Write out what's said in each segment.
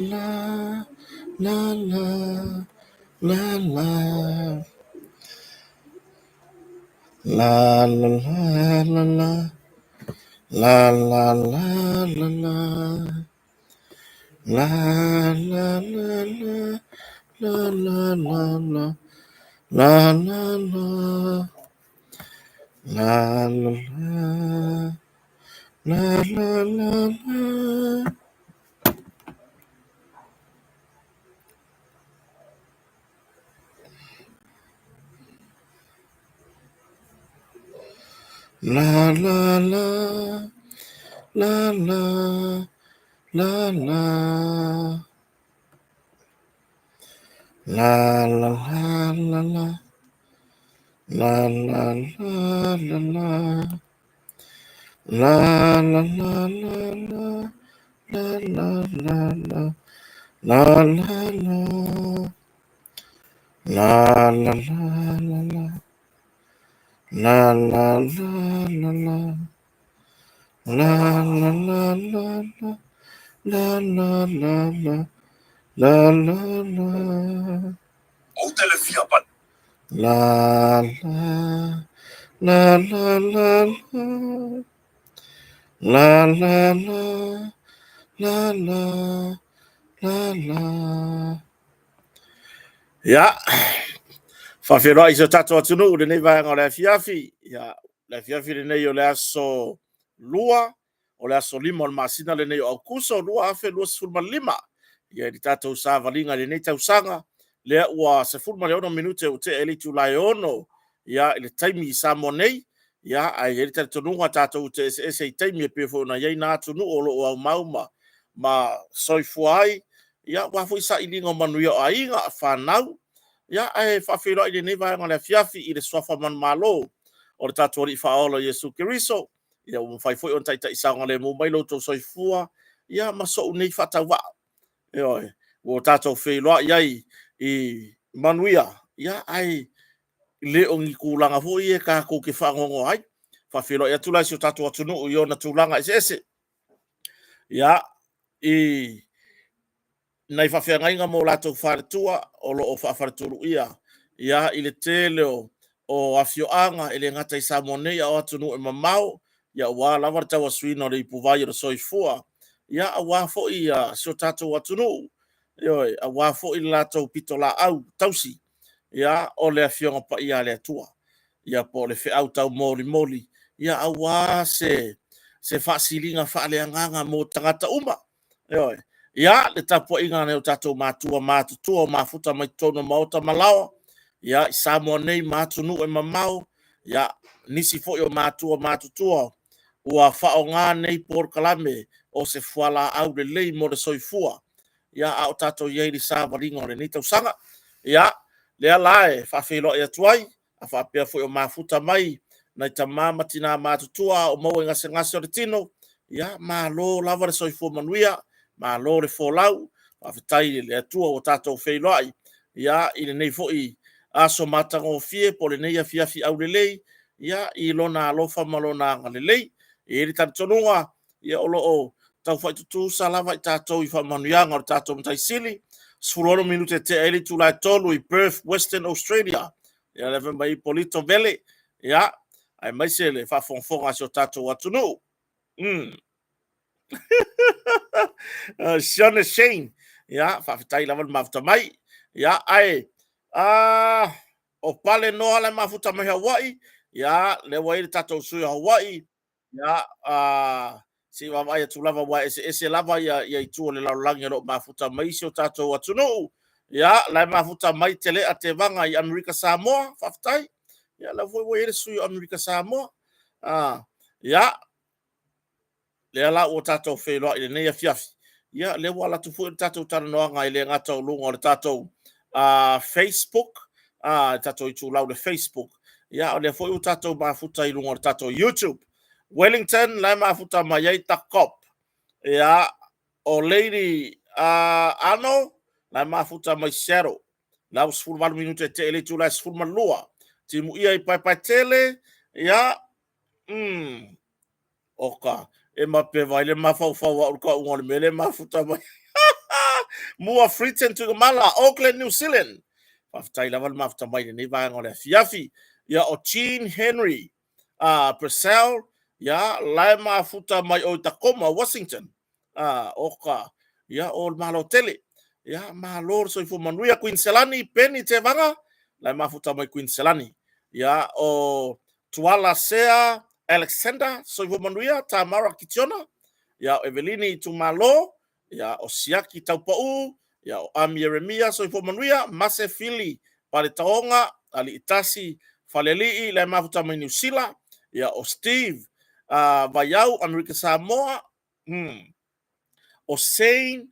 La la la la la La la la la la La la la la la La la la la la la la la La la la La la la La la la la La la la la la la la La la la la la La la la la la La la la la la La la la la La la la La la la la la La la la la la La la la la la La la la la La la la La la la la la la La la la la la la la Ia, faafeiloai i si o tatou atunuu i lenei vaega o le afiafi. Ia, le afiafi lenei o le aso 2, o le aso 5 o le masina lenei o Aukuso 2025. Ia, i le tatou savaliga i lenei tausaga, lea ua 16 minute ua tea i le itula e 6, ia, i le taimi i Samoa nei. Ia, ae i ai le talitonuga tatou te eseese i taimi e pei foi ona i ai na atunuu o lo o aumau ma soifua ai, ia, aua foi sailiga o manuia o aiga, fanau. Ia, ae faafeiloai i lenei vaega o le afiafi i le suafa manumalo o le tatou Alii Faaola o Iesu Keriso, ia ua mafai foi ona taitai saogalemu mai lo outou soifua, ia ma sou nei faatauvaa. Ioe, ua tatou feiloai ai i manuia, ia ae le o ni tulaga foi ia tatou te faanoanoa ai. Faafeiloai atu la i si o tatou atunuu i ona tulaga eseese. Ia, i nai faafeagaiga ma o latou faletua o lo o faafaletuluia ia i le tele o afioaga e le gata i Samoa nei a o atunuu e mamao, ia aua lava le tauasuina o le ipuvai o le soifua, ia aua foi ia si o tatou atunuu, ioe, aua foi le latou pitolaau tausi, ia o le Afioga Paia a le Atua, ia po o le feau taumolimoli, ia aua se faasiliga faaleagaga mo tagata uma. Ioe. Ia, le tapuaiga a nai o tatou matua matutua o mafuta mai totonu o maota ma laoa, ia, i Samoa nei ma atunuu e mamao, ia, nisi foi o matua matutua ua faaaoga nei polokalame o se fualaau lelei mo le soifua, ia, a o tatou i ai i le savaliga o lenei tausaga. Ia, lea la e faafeiloai atu ai, a faapea foi o mafuta mai nai tama ma tina matutua a o maua i gasegase o le tino, ia malo lava le soifua manuia, malo le folau, faafetai i le Atua ua tatou feiloai ia i lenei foi aso matagofie po o lenei afiafi aulelei, ia i lona alofa ma lona agalelei. E i ai le talitonuga, ia o lo o taufai tutusa lava i tatou i faamanuiaga o le tatou Matai Sili. 16 minute e tea ai le itula e 3 i Perth, Western Australia. Ia le fai mai Polito Vele, ia, aemaise le faafogafoga a si o tatou atunuu. Sione Shane, ia, faafetai lava le mafuta mai. Ia, ae, o Pale Noa le mafuta mai Hawaii, ia, lea ua i ai le tatou sui o Hawaii, ia, se i vaavaai atu lava ua eseese lava ia, ia itu o le lalolagi o lo o mafuta mai si o tatou atunuu. Ia, la e mafuta mai Telea Tevaga i Amerika Samoa, faafetai. Ia, la foi ua i ai le sui o Amerika Samoa. Ia, lea la ua tatou feiloai i lenei afiafi. Ia, lea ua alu atu foi le tatou talanoaga e le gata o luga o le tatou Facebook, tatou itulau le Facebook. Ia, o lea foi ua tatou mafuta i luga o le tatou YouTube. Wellington, la e mafuta mai ai ta cop. Ia, o Lady Ano, la e mafuta mai Seattle. La ua 18 minute e tee le itula e 12. Timuia i Paepaetele, ia, oka, e mape vai le mafaufau au le kauga o le mea le mafuta mai. Mua Fritzen Tuigamala, Auckland, New Zealand. Faafetai lava le mafuta mai lenei vaega o le afiafi. Ia, o Jean Henry Purcell, ia, la e mafuta mai o i Tacoma, Washington. Oka, ia, o le Malo tele. Ia, malo le soifua manuia. Queen Selani, Penny Tevaga, la e mafuta mai Queen Selani. Ia, o Tuala Sea Alexander, soifua manuia. Tamara Kitiona, ia, o Evelini Itumalo, ia, o Siaki Taupau, ia, o Ami Ieremia, soifua manuia. Mase Fili Paletaoga, Aliitasi Falelii, la e mafuta mai Niu Sila. Ia, o Steve Vaiau, Amerika Samoa. O Shane,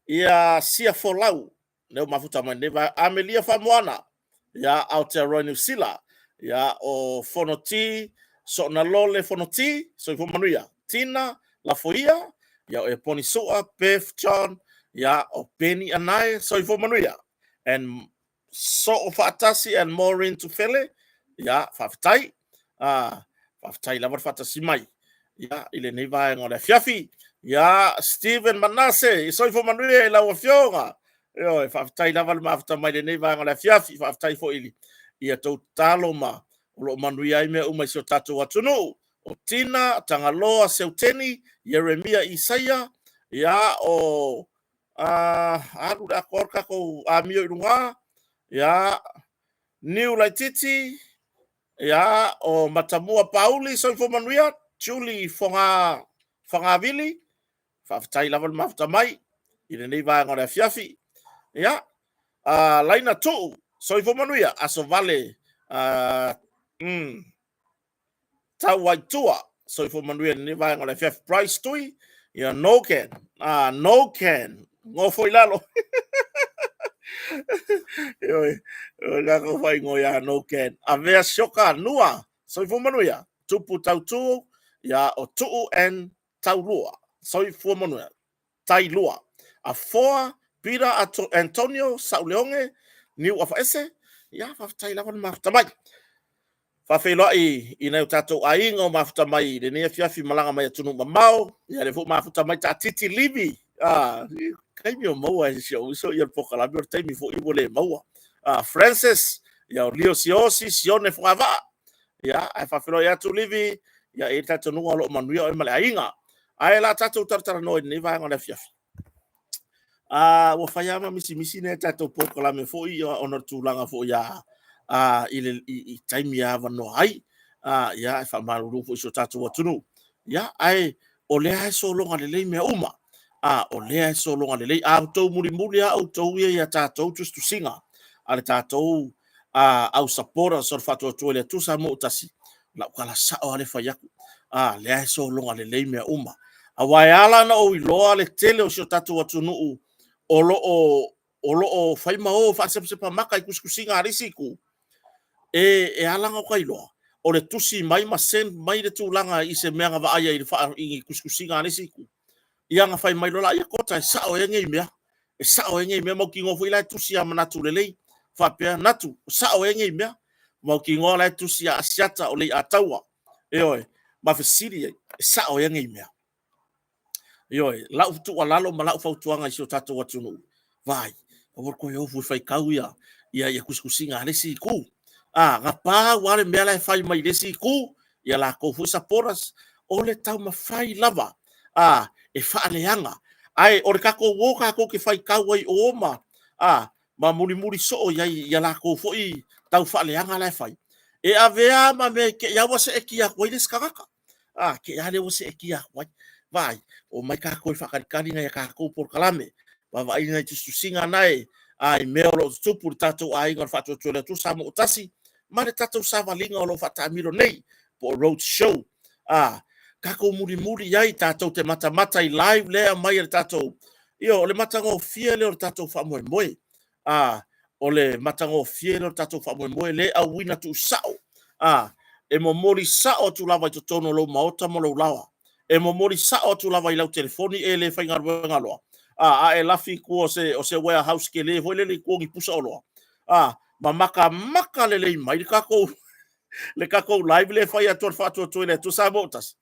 ia, Sia Folau, lea ua mafuta mai nei va Amelia Famoana, ia, Aotearoa Niu Sila. Ia, o Fonoti Soonalole Fonoti, soifua manuia. Tina Lafoia, ia, o Eponi Sua, Beth John, ia, o Penny Anae, soifua manuia. And Soo Faatasi and Maureen Tufele, ia, faafetai. Faafetai lava le faatasi mai, ia, i lenei vaega o le afiafi. Ia, Steven Manase, i soifua manuia i lau afioga. Ioe, faafetai lava le mafuta mai lenei vaega o le afiafi. Faafetai foi i a tou tatalo ma o lo o manuia ai mea uma i si o tatou atunuu. O Tina, Tagaloa, Seuteni, Ieremia, Isaia, ia, o alu le atoa le tatou amio i luga, ia, Niu Laititi, ia, o Matamua Pauli, soifua manuia. Julie Foga Fagavili, faafetai lava le mafuta mai i lenei vaega o le afiafi. Ia, Laina Tuu, soifua manuia. Aso Vale, Tau Aitua, soifua manuia i lenei vaega o le afiafi. Bryce Tui, ia, no can, no can, gofo i lalo. Ioe, o tatou faaigoa ia no can. Avea Sioka Nua, soifua manuia. Tupu Tautu, ia, o Tuu and Taulua, soifua manuia. Tailua. Afoa, Peter Antonio, Sauleoge, Niu Afaese, ia, faafetai lava le mafuta mai. Faafeiloai i nai o tatou aiga o mafuta mai i lenei afiafi malaga mai atunuu mamao. Ia, lea foi mafuta mai Taatiti Livi. Taimi o maua e si ou uso ia le polokalame, o le taimi foi ua le maua. Francis, ia, o Lio Siosi, Sione Fogavaa. Ia, ae faafeiloai atu Livi, ia, e i ai le talitonuga o lo o manuia oe ma le aiga. Ae la tatou talatalanoa i lenei vaega o le afiafi. Ua fai lava ma misimisi nei tatou polokalame foi ona o le tulaga foi a i le i taimi e avanoa ai. Ia, e faamalulu foi i si o tatou atunuu. Ia, ae o lea e sologa lelei mea uma. O lea e sologa lelei. A outou mulimuli lava outou ia ia tatou tusitusiga a le tatou au supporters o le Faatuatua i le Atua Samoa ua Tasi, lau tala sao lava le fai atu. Lea e sologa lelei mea uma. Aua e ala ona ou iloa le tele o si o tatou atunuu o lo o fai ma o faasepasepa maka i tusitusiga a le isi itu, e ala ona ou iloa, o le tusi mai ma send mai le tulaga i se mea na vaai ai i tusitusiga a le isi itu. Ia, na fai mai loa, ia kota e sao e nei mea. E sao e nei mea, mautinoa foi la e tusi a manatu lelei. Faapea, natu, sao e nei mea. Mautinoa la e tusi a Asiata o lei ataua. Ioe, ma fesili ai, e sao e nei mea. Ioe, lau tuualalo ma lau fautuaga i si o tatou atunuu, vai, aua le toe ofu e faitau ia tusitusiga a le isi itu. Na pau lava le mea la e fai mai i le isi itu, ia latou foi supporters, o le taumafai lava e faaleaga. Ae o le tatou o tatou te faitau ai o ma mulimuli soo i ai ia latou foi tau faaleaga la e fai. E avea ma mea e te i aua seetia atu ai le isi tagata. Te i a lea ua seetia atu ai. Vaai, o mai tatou e faatalitali nai a tatou polokalame, vaavaai nai tusitusiga na e i mea o lo o tutupu i le tatou aiga o le Faatuatua i le Atua Samoa ua Tasi, ma le tatou savaliga o lo o faataamilo nei, po o road show. Tatou mulimuli ai, tatou te matamata i live lea e aumai e le tatou, ia, o le matagofie lea o le tatou faamoemoe. O le matagofie lea o le tatou faamoemoe le auina tuusao. E momoli sao atu lava i totonu o lou maota ma lou laoa. E momoli sao atu lava i lau telefoni e le faigaluega loa. A e lafi i tua o se warehouse tele foi lele i tua o ni pusa oloa. Ma matamata lelei mai le tatou live le fai atu o le Faatuatua i le Atua Samoa ua Tasi.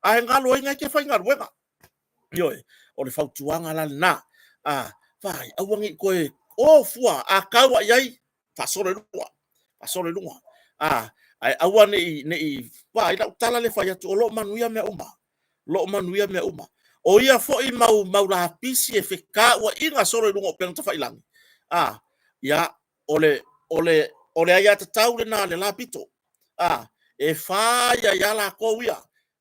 Ae galo ai na e te faigaluega. Ioe, o le fautuaga la lena. Vaai, aua ne i toe o fua, a tau i ai, faasolo i luga, faasolo i luga. A, ae aua ne i, ne i, vaai lau tala le fai atu, o lo o manuia mea uma. O lo o manuia mea uma. O ia foi mau, mau lapisi e fekauaiga solo i luga o upega tafailagi, a, ia, o le, o le, o le aiatatau lena a le la pito. A, e fai ai lava latou ia,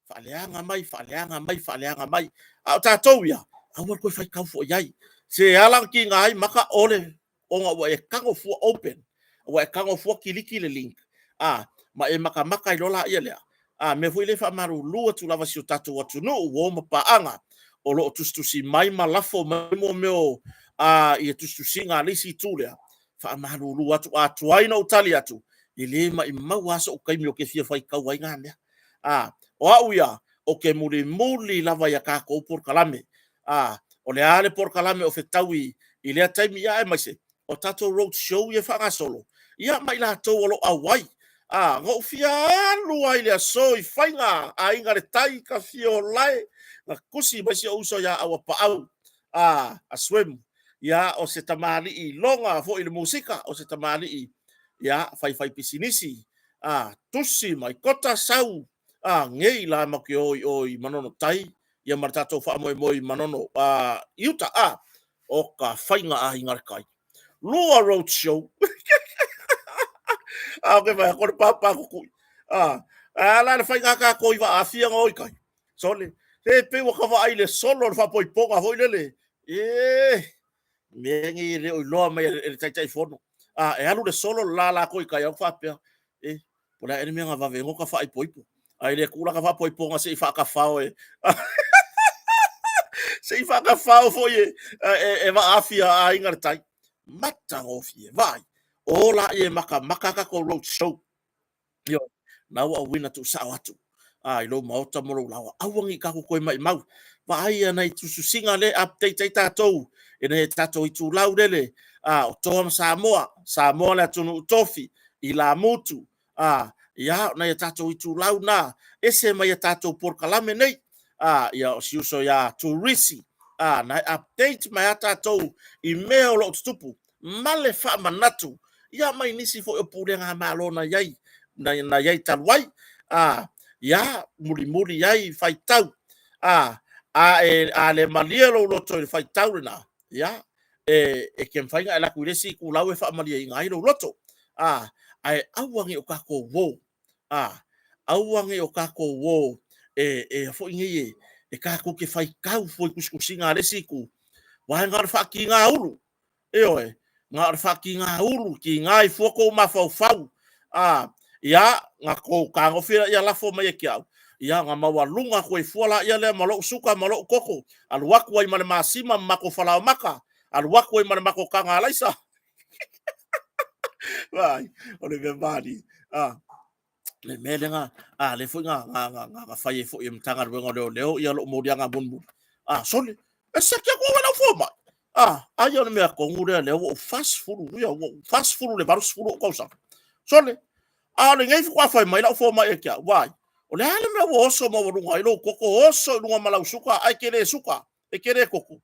faaleaga mai, faaleaga mai, faaleaga mai. A o tatou ia, aua le toe faitau fua i ai. Se ala ona tiga ai maka, o le, ona ua e tago fua open, ua e tago fua kiliki le link, a, ma e matamata ai loa laia lea. A mea foi lea e faamalulu atu lava i si o tatou atunuu, uo ma paaga, o lo o tusitusi mai ma lafo mai mo mea o a, ia tusitusiga a le isi itu lea, faamalulu atu, a tuai ona ou tali atu, e le maumau lava sou taimi ou te fia faitau ai na mea. A, o au ia, ou te mulimuli lava i a tatou polokalame. A, o le a le polokalame o fetaui i lea taimi, ia aemaise o tatou road show ia e faagasolo, ia ma i latou o lo o auai. A, na ou fia alu lava i le aso i faiga Aiga i le Tai, Tafiolae, na tusi mai si ou uso ia Auapaau, a, a Swim, ia, o se tamalii iloga foi i le musika, o se tamalii, ia, faifaipisinisi, a, tusi mai, Kota sau, a, nei la matou te o i o i Manono Tai, ia ma le tatou faamoemoe i Manono, a, i uta, a, o ka faiga Aiga i le Tai. Lua road show. A, o ke vai atu le pāpā kukui. A, a la le faiga a tātou i Vaafia na o i tai. Sole, se pei ua ta vaai i le solo o le faapoipoga foi lele. E, mea nei e le o iloa mai e le Taitaifono. A, e alu le solo le la latou i tai, au faapea, e, po o le a ea le mea na vave ai ona faaipoipo. Ae le tuu la ta faaipoipoga se i faatafao e se i faatafao foi e, e, e Vaafia a Aiga i le Tai. Matagofie, vaai, o laia e matamata a tatou road show. Ioe, na ua auina tuusao atu a i lou maota mo lou laoa. Aua ne i tatou toe maimau. Vaai ia nai tusitusiga lea e update ai tatou e nai a tatou itulau lele a o Toa ma Samoa, Samoa le atunuu tofi, Ilamutu, a ia o nai a tatou itulau na ese mai a tatou polokalame nei. A ia o si uso ia Turisi, a na e update mai a tatou i mea o lo o tutupu ma le faamanatu ia mai nisi foi o pulega a Malo na i ai, na i ai talu ai, a, ia, mulimuli ai faitau, a, a, e, a le malie lou loto i le faitau lena, ia, e, e te mafai ona e alu atu i le isi itulau e faamalieina ai lou loto, a, ae aua ne i o tatou uo, a, aua ne i o tatou uo e, e foi nei e, e tatou te faitau fua i tusitusiga a le isi itu, vaega o le faatigaulu, Ioe, na o le faatigaulu, tiga ai fua kou mafaufau. A, ia, na kou tagofi lea ia lafo mai e ke au. Ia, na maualuga atu ai fua la ia lea ma lou suka ma lou koko. Alu atu ai ma le masima ma matou falaomaka. Alu atu ai ma le matou taga alaisa. Vai, o le mea malie. A, le mea lea na, a, lea foi na, na, na, na, na fai ai foi e Matagaluega o Leoleo ia lou moliaga mulimuli. A, sole, e siaki atu au e lau fomai. A, ai o le mea tonu lea, lea ua ou 40, ia, ua ou 40 i le 80 ou tausaga. Sole, a o lenei faatoa fai mai lau fomai ia te au, vaai, o le a le mea ua oso maualuga ai lou toto, oso i luga ma lau suka, ae e te le suka, e te le toto.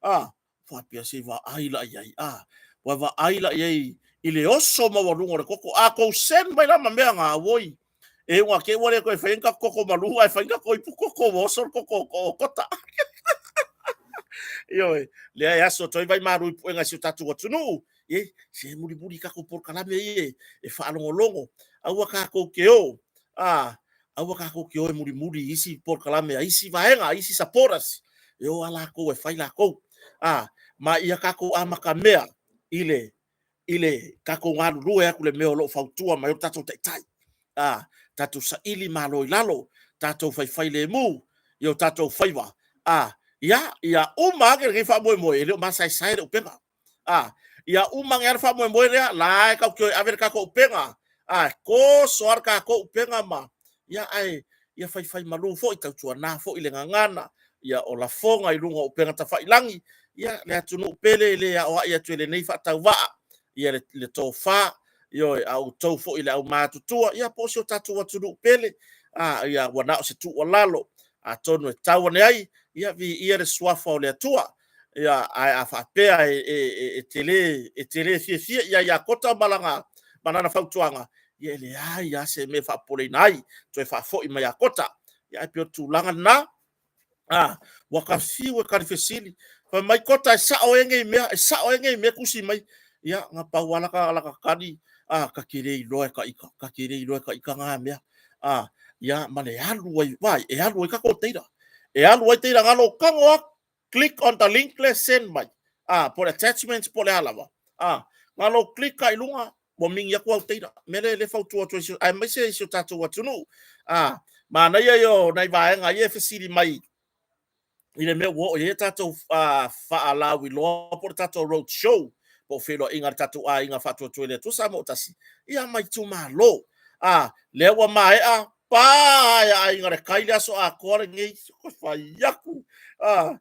A, faapea se i vaai la i ai, a, ua vaai la i ai i le oso maualuga o le koko. A tou send mai la ma mea na, auoi, e ua te ua le toe fai ni tatou koko malu, ae fai ni tatou ipu koko ua oso le koko o Kota. Ioe, lea e aso atu ai vai malu i puega i si o tatou atunuu, e, se mulimuli i tatou polokalame ia e faalogologo, aua tatou te o, a, aua tatou te o e mulimuli i isi polokalame a isi vaega, a isi supporters, e o a latou e fai latou. A, ma ia tatou amatamea i le, i le tatou galulue atu le mea o lo o fautua mai ai lo tatou taitai. A, tatou saili malo i lalo, tatou faifailemu i o tatou faiva. A, ia, ia uma ane lenei faamoemoe, e le o masaesae le upega. A, ia uma ane lava le faamoemoe lea, la e tatou te o e ave le tatou upega, a, toso lava le tatou upega ma, ia, ae ia faifaimalu foi, tautuana foi le gagana, ia o lafoga i luga o upega tafailagi, ia le atunuu pele e le aoai atu e lenei faatauvaa, ia le, le tofa, ioe, a outou foi le aumatutua, ia po o si o tatou atunuu pele, a, ia ua na o se tuualalo, atonu e tau ane ai, ia viia le suafa o le Atua. Ia, ae a faapea e te lē, e te lē fiafia i ai ia Kota ma lana, ma lana fautuaga, ia e leai lava se mea e faapopoleina ai, toe faafoi mai ia Kota. Ia ae pei o le tulaga lena, a, ua ta fiu e tali fesili, fai mai Kota e sao ea nei mea, e sao ea nei mea e tusi mai? Ia, na pau lava lata tali, a, ta te le iloa e ta ita, ta te le iloa e ta ita na mea. A, ia, ma le alu ai, vaai, e alu ai tatou teira. E alu ai teira, na ona ou tago lava, click on the link lea send mai, a, po o le attachments po o le a lava, a, na ona ou click lava i luga, ua migi atu au teira. O le mea lea e fautua atu ai, aemaise i si o tatou atunuu. A, manaia ia o nai vaega ia e fesili mai i le mea ua oo i ai tatou faalauiloa po o le tatou road show, po o feiloaiga a le tatou aiga faatuatua i le Atua Samoa ua tasi, ia ma itumalo. A, lea ua maea pa ae a Aiga i le Tai le aso atoa lenei, fai atu, a,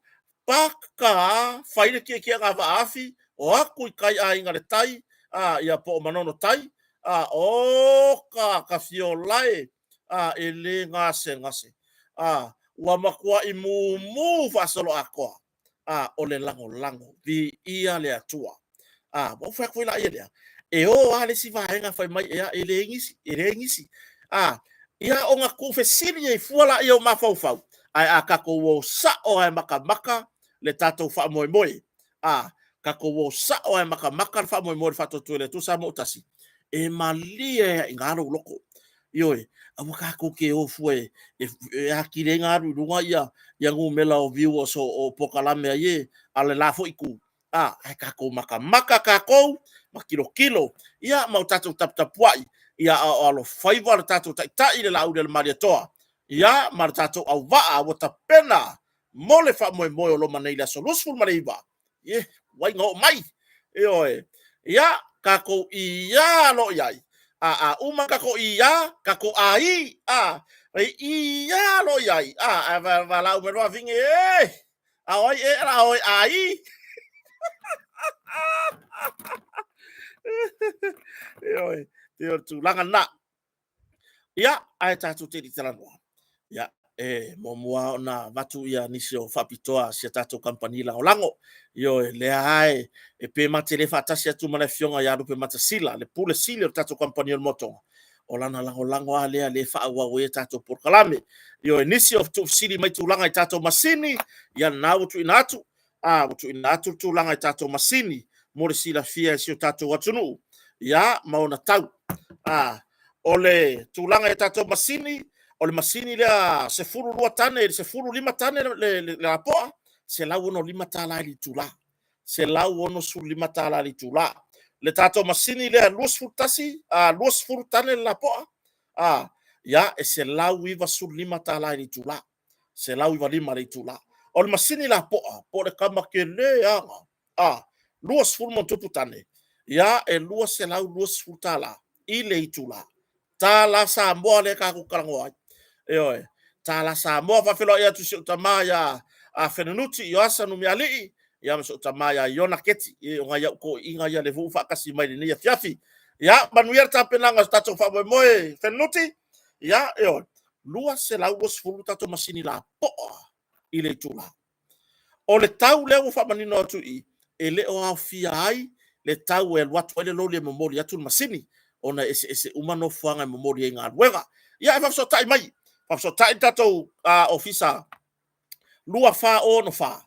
paka a, fai le tietiega vaafi, o atu i tai Aiga i le Tai, a, ia po o Manono Tai, a, oka ka fiolae, a, e le gasegase, a, ua matuai mumu faasoloatoa, a, o le lagolago, viia le Atua. A, ua ou fai atu foi laia lea, e o lava le isi vaega fai mai, ea, e leai nisi, e leai nisi. A, ia ona tuufesili ai fua laia o mafaufau, ae a tatou o sao lava e matamata le tatou faamoemoe, a, tatou o sao lava e matamata le faamoemoe o le Faatuatua i le Atua Samoa ua tasi, e malie ai lava i ina lou loto. Ioe, aua tatou te o fua e atili ai ona alu i luga ia numera o viewers o polokalame a ia a le la foi itu, a, ae tatou matamata tatou ma tilotilo, ia ma o tatou taputapuai, ia a o alofaiva le tatou Taitai le Laaulialemalietoa, ia ma le tatou auvaa ua tapena mo le faamoemoe o loma nei i le aso 29. Ie, ua oo mai. Ioe. Ia, tatou ia loa i ai. A uma tatou ia, tatou ai, a, ia loa i ai. A, ae valaau mai loa vavine, e, a o ai e, a o e ai. Ioe, e o le tulaga lena. Ia, ae tatou te le i talanoa. Ia, e muamua ona avatu ia nisi o faapitoa a si a tatou kamupani lagolago. Ioe, lea lava e pe ma te le faatasi atu ma le Afioga ia Lupematasila, le Pule Sili o le tatou kamupani o le Motoga, o lana lagolago lava lea lea e faaauau ai a tatou polokalame. Ioe, nisi o tuufesili mai tulaga i tatou masini, ia lena ua tuuina atu. A, ua tuuina atu le tulaga i tatou masini mo le silafia e si o tatou atunuu, ia, ma ona tau. A, o le tulaga i tatou masini, o le masini lea 12 tane i le 15 tane le lapoa, $165 i le itula. $165 i le itula. Le tatou masini lea 21, a, 20 tane le lapoa, a, ia, e $195 i le itula. 195 le itula. O le masini lapoa, po o le tama tele lava, a, 20 ma ona tupu tane, ia, e $220 i le itula. Tala Samoa lea tatou te talanoa ai. Ioe, tala Samoa. Faafeiloai atu i si ou tama ia Fenunuti Ioasa Numialii, ia ma si ou tama ia Iona Keti, o nai au toeaiina ia lea foi ua faatasi mai i lenei afiafi. Ia, manuia le tapenaga o se tatou faamoemoe Fenunuti. Ia, ioe, 220 tatou masini lapoa i le itula. O le tau lea ua faamanino atu i i, e le o aofia ai le tau e alu atu ai le loli e momoli atu le masini, ona e eseese uma nofoaga e momoli ai galuega. Ia, e faafesootai mai, faafesootai le tatou ofisa 2464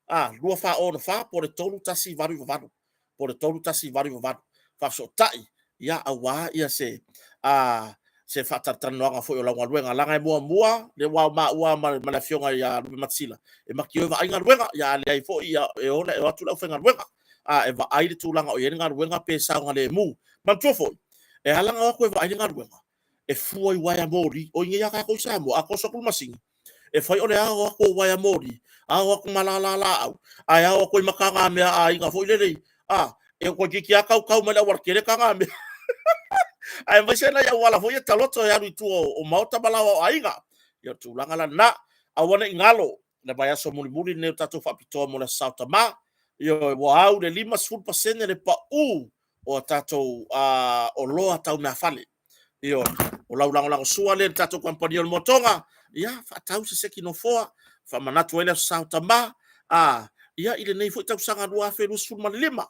a, 2464 po o le 3188, po o le 3188, faafesootai, ia, aua ia se, a, se faatalatalanoaga foi o lau galuega, leaga e muamua, lea ua maua ma le Afioga ia Lupematasila, e matou te o e vaai galuega, ia a leai foi, ia, e o atu le aufaigaluega, a, e vaai le tulaga o i ai le galuega pe saogalemu. Manatua foi, e ala ona o atu e vaai le galuega, e fua i uaea moli. O i inei lava tatou i Samoa, a toso atu le masini, e fai o le ao atu o uaea moli, ao atu ma lala laau, ae ao atu ai ma tagamea a aiga foi lele, a, e toeitiiti lava tautau mai le aualatele tagamea. Aemaise nai auala foi ia taloto e alu i tua o maota ma laoa o aiga. Ia, o le tulaga la lena. Aua ne i galo le vaiaso mulimuli lenei o tatou faapitoa mo le Aso Sa o Tama. Ioe, ua au le 50% le pau o a tatou oloa tau meafale. Ioe, o lau lagolagosua lea i le tatou kamupani o le Motoga, ia faatau se seki nofoa, faamanatu ai le Aso Sa o Tama, a, ia, i lenei foi tausaga 2025.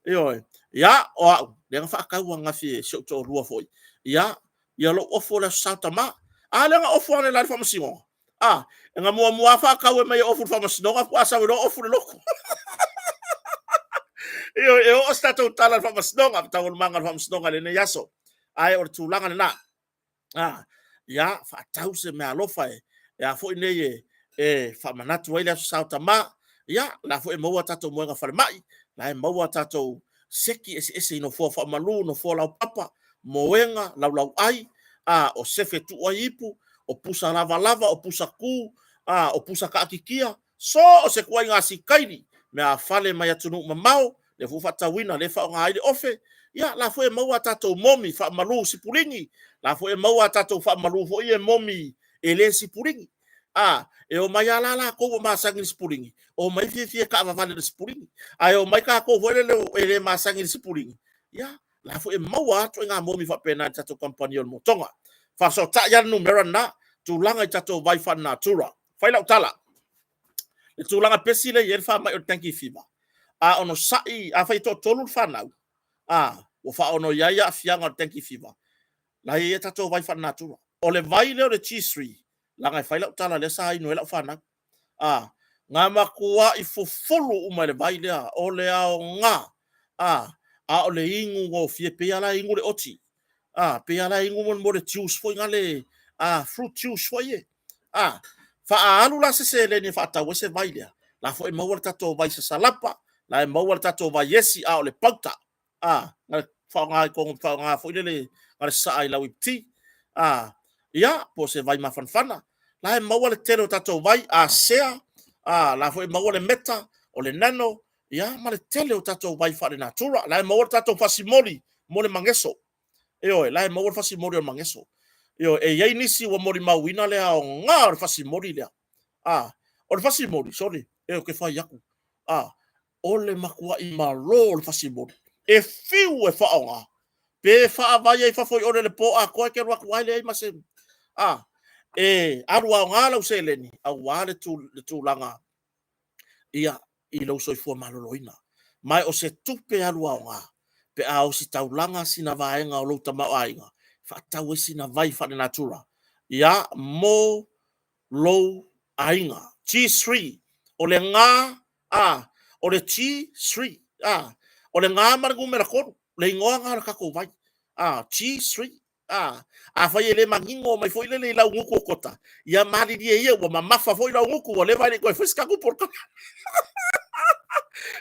Ioe. Ia, o au, lea na faatau ananafi e si ou toalua foi, ia, ia lou ofo i le Aso Sa o Tama. A lea na ofo analeila i le faamasinoga. A, na muamua lava faatau e mai e ofu i le faamasinoga faatoa sau ai loa ofu i le lotu. Ioe, e oo se tatou tala i le faamasinoga, taualumaga o le faamasinoga i lenei aso. Ae o le tulaga lena. A, ia, faatau se meaalofa e a foi nei e faamanatu ai le Aso Sa o Tama. Ia, o la foi e maua tatou moega falemai, la e maua tatou seki eseese i nofoa faamalu, nofoa laupapa, moega, laulauai, a, o sefe e tuu ai ipu, o pusa lavalava, o pusa tu, a, o pusa taatitia, so o se ituaiga sitaili meaafale mai atunuu mamao, lea foi ua faatauina, lea e faaaoga ai le ofe. Ia, la foi e maua a tatou momi faamalu sipulini, la foi e maua a tatou faamalu foi ia momi e le sipulini. A, e omai lava la latou ua masani i le sipulini, omai fiafia e taavavale i le sipulini. Ae omai tatou foi lele e le masani i le sipulini, ia, la foi e maua lava ituaiga momi faapena i le tatou kamupani o le Motoga. Faafesootai lava le numera lena, tulaga i tatou vai faalenatura. Fai lau tala, i le tulaga pesi lea e i ai le faamai o le dengue fever, a onosai, afai e toatolu le fanau, a, ua faaono i ai aafiaga o le dengue fever, la e i ai a tatou vai faalenatura. O le vai lea o le G3, leaga e fai lau tala lea sa inu ai lau fanau. A, na matuai fufulu uma e le vai lea, o le aoga, a, a o le inu gofie, pei lava la e inu le oti. A, pei lava la e inu mo le juice foi lale, a, fruit juice foi ie. A, faaalu la se seleni e faatau ai se vai lea, la foi e maua le tatou vai sasalapa, la e maua le tatou vai esi, a o le pauta. A, na faaaoga i totonu, faaaoga foi lele na le sasaa i lau ipiti. A, ia, po o se vai mafanafana. La e maua le tele o tatou vai, asea, a, la foi e maua le meta, o le nano, ia, ma le tele o tatou vai faalenatura. La e maua le tatou fasimoli mo le mageso. Ioe, la e maua le fasimoli o le mageso. Ioe, e i ai nisi ua molimauina le aoga o le fasimoli lea. A, o le fasimoli, sole, e ou te fai atu, a, o le matuai malo o le fasimoli, e fiu e faaaoga, pe faavae ai fafo i o i le po atoa e te alu atu lava e leai ma se... A, e alu aoga lau seleni aua le tulaga ia i lou soifua maloloina. Ma o se tupe alu aoga pe a ositaulaga sina vaega o lou tamaoaiga e faatau ai sina vai faalenatura ia mo lou aiga. G3, o le ga, a, o le G3, a, o le ga ma le numera 3, le igoa lena o le tatou vai. A, G3, a, afai e le manino mai foi lele i lau gutu o kota, ia malilie ia, ua mamafa foi lau gutu, ua leva e le i toe fai se tatou polokalame.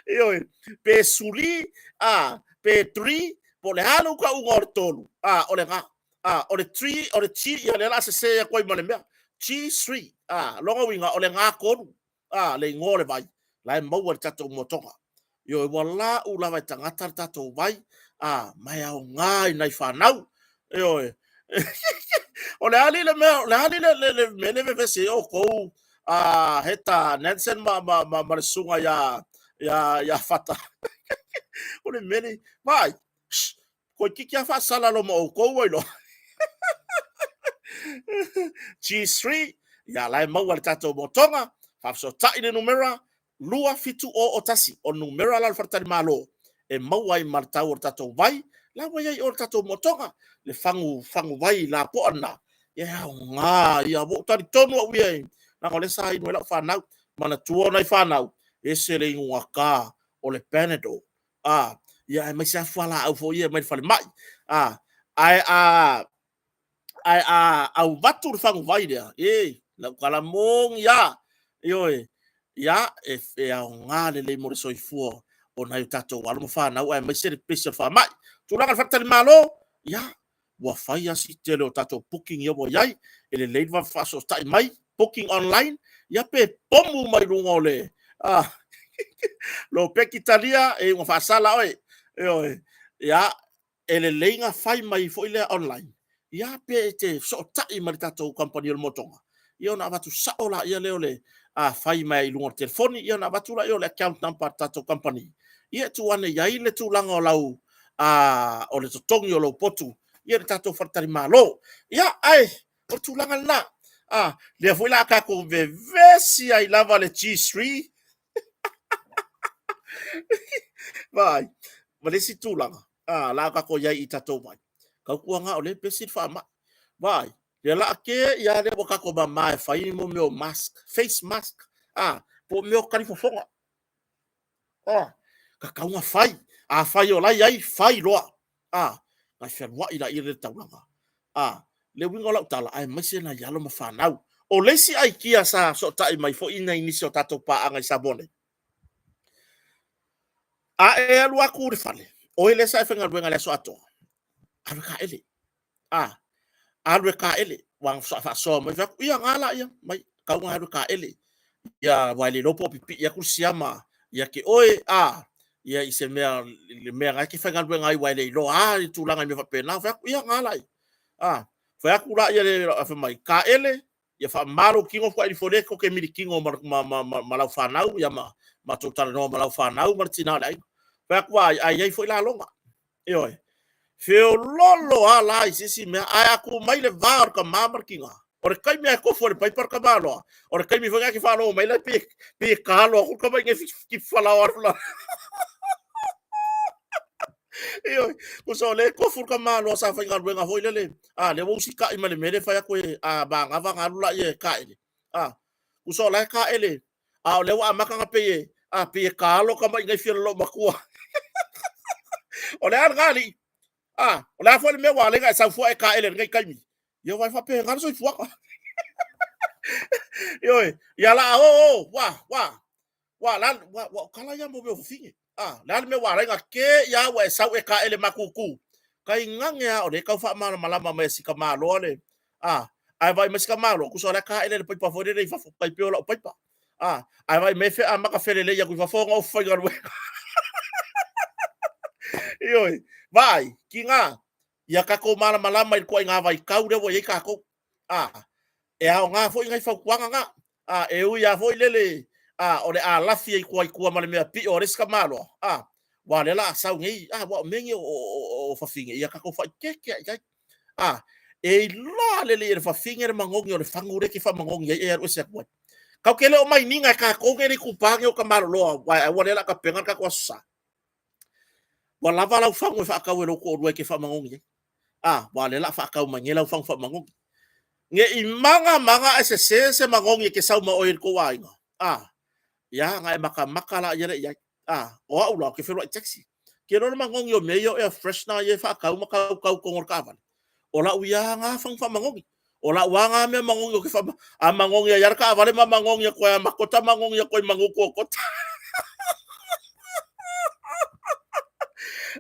Ioe, pe suli, a, pe three, po o le a lou tauga o le tolu, a, o le ga. A, o le tree, o le G, ia lea o le a sese atu ai ma le mea. G3, a, lona uiga, o le ga tolu, a, le igoa o le vai, la e maua i le tatou motoga. Ioe, ua lau lava e tagata le tatou vai, a, ma e aoga i nai fanau. Ioe. O le a alii le mea, o le a alii le, le, le mea le vevesi ai outou, a, Heta Nansen ma, ma, ma, ma le susuga ia, ia, ia Fata. O le mea le, vaai, shh, Toeitiiti lava faasala lo ma outou ai loa. G3, ia la e maua le tatou motoga, faafesootai le numera 27001, o le numera la o le faletalimalo e maua ai ma le tau o le tatou vai, la ua i ai i o le tatou motoga, le fagu, fagu vai lapoa lena, e aoga ia, ua ou talitonu au ia, leaga o lea sa inu ai lau fanau, manatua o nai fanau, ese le inugata o le Panadol, a, ia aemaise lava fualaau foi ia mai le falemai. A, ae a, ae a avatu le faguvai lea, e, lau tala moni lava, ioe, ia, e, e aoga lelei mo le soifua o nai o tatou alo ma fanau aemaise le pesi o le faamai. Tulaga i le faletalimalo, ia, ua fai lava si tele o tatou booking ia ua i ai, e lelei le vave faafesootai mai, booking online, ia pe pomu mai luga o le lo peki talia e iuga faasala oe. Ioe, ia, e lelei na fai mai foi lea online, ia pe e te fesootai ma le tatou kamupani o le motoga, ia ona avatu sao laia lea o le a fai mai i luga o le telefoni, ia ona avatu laia o le account number a le tatou kamupani, ia e tuu ane i ai le tulaga o lau a, o le totogi o lou potu ia le tatou faletalimalo. Ia, ae o le tulaga lena. A, lea foi la a tatou vevesi ai lava le G3. Vaai, ma le isi tulaga, a, la tatou i ai i tatou vai, tautuana o lea e pesi le faamai. Vaai, ia laa te i lava lea ua tatou mama e fai mo mea o mask, face mask, a, po o mea o talifofoga. A, tatau ona fai. Afai o la e i ai, fai loa. A, na fealuai laia i le taulaga. A, le uiga o lau tala, aemaise nai alo ma fanau. O le isi aikia sa fesootai mai foi nai nisi o tatou paaga i Samoa nei, a e alu atu i le fale, oe lea sa e faigaluega i le aso atoa, alu e taele. A, alu e taele, ua faasoa mai, fai atu, ia na la ia, mai, tau na alu e taele. Ia, aua e le iloa po o pipii atu le siama ia te oe, a, ia i se mea, le mea na e te faigaluega ai, aua e le iloa lava le tulaga i mea faapena. Fai atu, ia na la ia. A, fai atu la ia le, fai mai, taele, ia faamama lou tino faatoa e alu ifo lea tou te militino ma lau fanau, ia ma tou talanoa ma lau fanau ma le tina o le aiga. Fai atu, vaai, ae i ai foi laloga. Ioe. Feoloolo lava la i se isi mea, ae a tu mai le va o le tama ma le tina, o le taimi lava e tofu ai le paipa le tamaloa, o le taimi foi lena e te faalogo mai ai pei e talo atu le tamaiti nei tipi falaoa alu lalo. Ioe, tusa o lea e tofu le tamaloa sa faigaluega foi lele, a lea ua usitai ma le mea lea e fai atu e a manava ona alu lea e taele. A, tusa o la e taele, a o lea ua amata ona pei e, a, pei e taalo tamaiti nei fia loomatua. O le a lena alii? A, o le a foi le mea ua ala ai ona e sau fua e taele i lenei taimi? Ia aua e faapena le soifuaga. Ioe, ia la o o, wa, wa, wa, la, wa, wa, o tala ia mo mea o fafine. A, le a le mea ua ala ai ona te i a ua e sau e taele matutu? Tainane lava o lea e tau faamalamalama mai e si tamaloa le, a, ae vaai mai si tamaloa, tusa o la e taele i le paipa foi lele i fafo, tai pei o lau paipa. A, ae vaai mai e amata felelei atu i fafo ona ofu faigaluega. Ioe, vaai, tiga, ia tatou malamalama i le ituaiga vaitau lea ua i ai tatou. A, e aoga foi nai fautuaga na. A, e ui lava foi lele, a, o le a lafi ai tua i tua ma le mea pio a le isi tamaloa, a, aua o lea o le a sau nei, a, aua o mea nei o fafine, ia tatou faaeteete lava i ai. A, e iloa lelei e le fafine le magogi o le fagu lea e te faamagogi ai e alu ese atu ai. Tatou te le o mainiga e tatou nei le itupa nei o tamaloloa, aua aua lea o le a tapena le tatou Aso Sa. Ua lava lau fagu e faatau e lou toalua e te faamagogi ai. A, aua o lea o le a faatau mai nei lau fagu faamagogi. Ne i maga maga ae sese se magogi e te sau ma oe i le tou aiga. A, ia, ona e matamata laia lea i ai. A, o au la, ou te feoai i taxi. Ke iloa le magogi o mea ia o air freshener ia e faatau ma tautau i totonu o le taavale. O lau ia na fagu faamagogi. O lau lava na mea magogi ou te faama... A magogi ai lava le taavale ma magogi atu ai ma kota magogi atu ai ma tuota.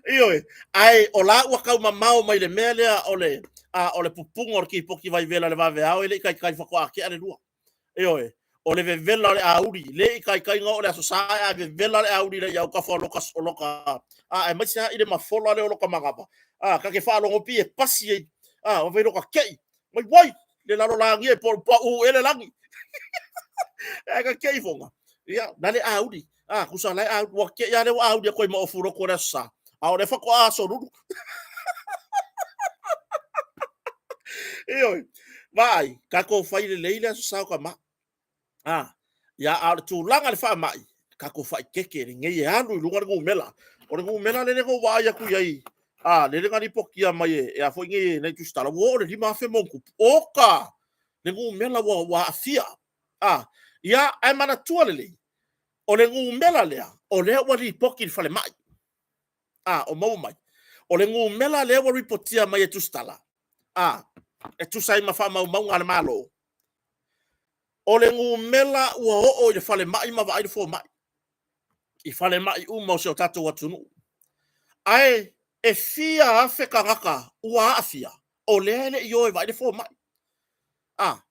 Ioe, ae o la ua tau mamao mai le mea lea o le, a, o le pupuga o le kipoti vaivela i le vaveao e le i taitai faatoa tea le lua. Ioe, o le vevela o le auli, le i taitai na oo le Aso Sa ae a vevela le auli i autafa o loka, o loka, a, aemaise lava i le mafola lea o loka manava, a, ta te faalogo pei e pasi ai, a, ua fai loka kei, mai wai, le lalolagia e pau ea le lagi. Ae ka kei ifoga, ia, na le auli, a, tusa la e auli, ua kei lava lea ua auli atu ai ma ofu lotu o le Aso Sa, a o lea faatoa aso lulu. Ioe, vaai, tatou fai lelei le Aso Sa o ka maa. A, ia, a o le tulaga i le faamai, tatou faaeteete lenei e alu i luga le numera. O le numera lele na ou vaai atu i ai, a, lele na lipotia mai e a foi nei, nei tusitala, ua oo i le 5,000 ma ona tupu. Oka! Le numera ua aafia. A, ia, ae manatua lelei, o le numera lea, o lea ua lipoti i le falemai. A, o maua mai. O le numera lea ua ripotia mai e tusitala, a, e tusa ai ma faamaumauga a le Malo, o le numera ua oo i le falemai ma vaai le fomai i falemai uma o si o tatou atunuu. Ae e fia afe tagata ua aafia, o lea e le i o e vaai le fomai. A,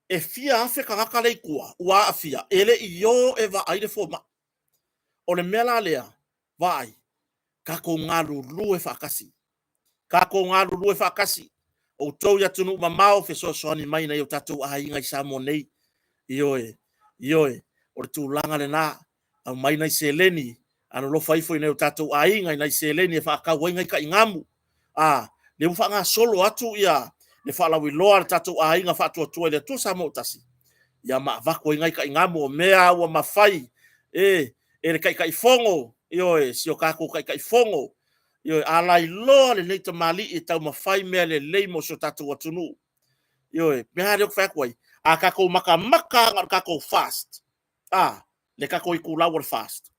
e fia afe tagata lea i tua ua aafia, e le i o e vaai le fomai. O le mea la lea, vaai, tatou galulue faatasi. Tatou galulue faatasi. Outou i atunuu mamao, fesoasoani mai i nai o tatou aiga i Samoa nei. Ioe, ioe, o le tulaga lena. Aumai nai seleni, alolofa ifo i nai o tatou aiga i nai seleni e faatau ai nai taigamu. A, lea ua faagasolo atu ia le faalauiloa a le tatou aiga faatuatua i le Atua Samoa ua tasi, ia ma avatu ai nai taigamu o mea ua mafai e e le Taitaifono, ioe, si o tatou Taitaifono, ioe, a lailoa lenei tamalii e taumafai mea lelei mo si o tatou atunuu. Ioe, mea lea ou te fai atu ai, a tatou matamata na o le tatou FAST, a, le tatou itulau o le FAST,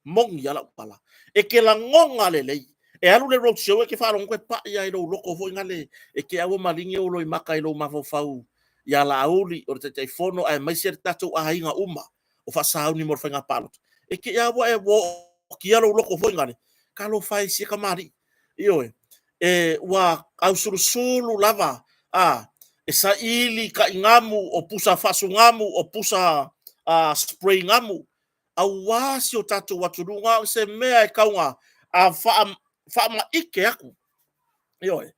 moni lava lau tala, e te lagona lelei. E alu le road show e te faalogo atu e pai lava i lou loto foi lale, e te i lava ua maligi ou loimata i lou mafaufau ia Laauli, o le Taitaifono aemaise le tatou aiga uma o faasauni mo le faiga palota. E te i lava ua e ootia lou loto foi lale, talofa e i sia tamalii. Ioe, e, ua ausulusulu lava, a, e saili taigamu o pusa faasugamu, o pusa spray gamu, aua si o tatou atunuu. Na o se mea e tau ina faamaite atu, ioe,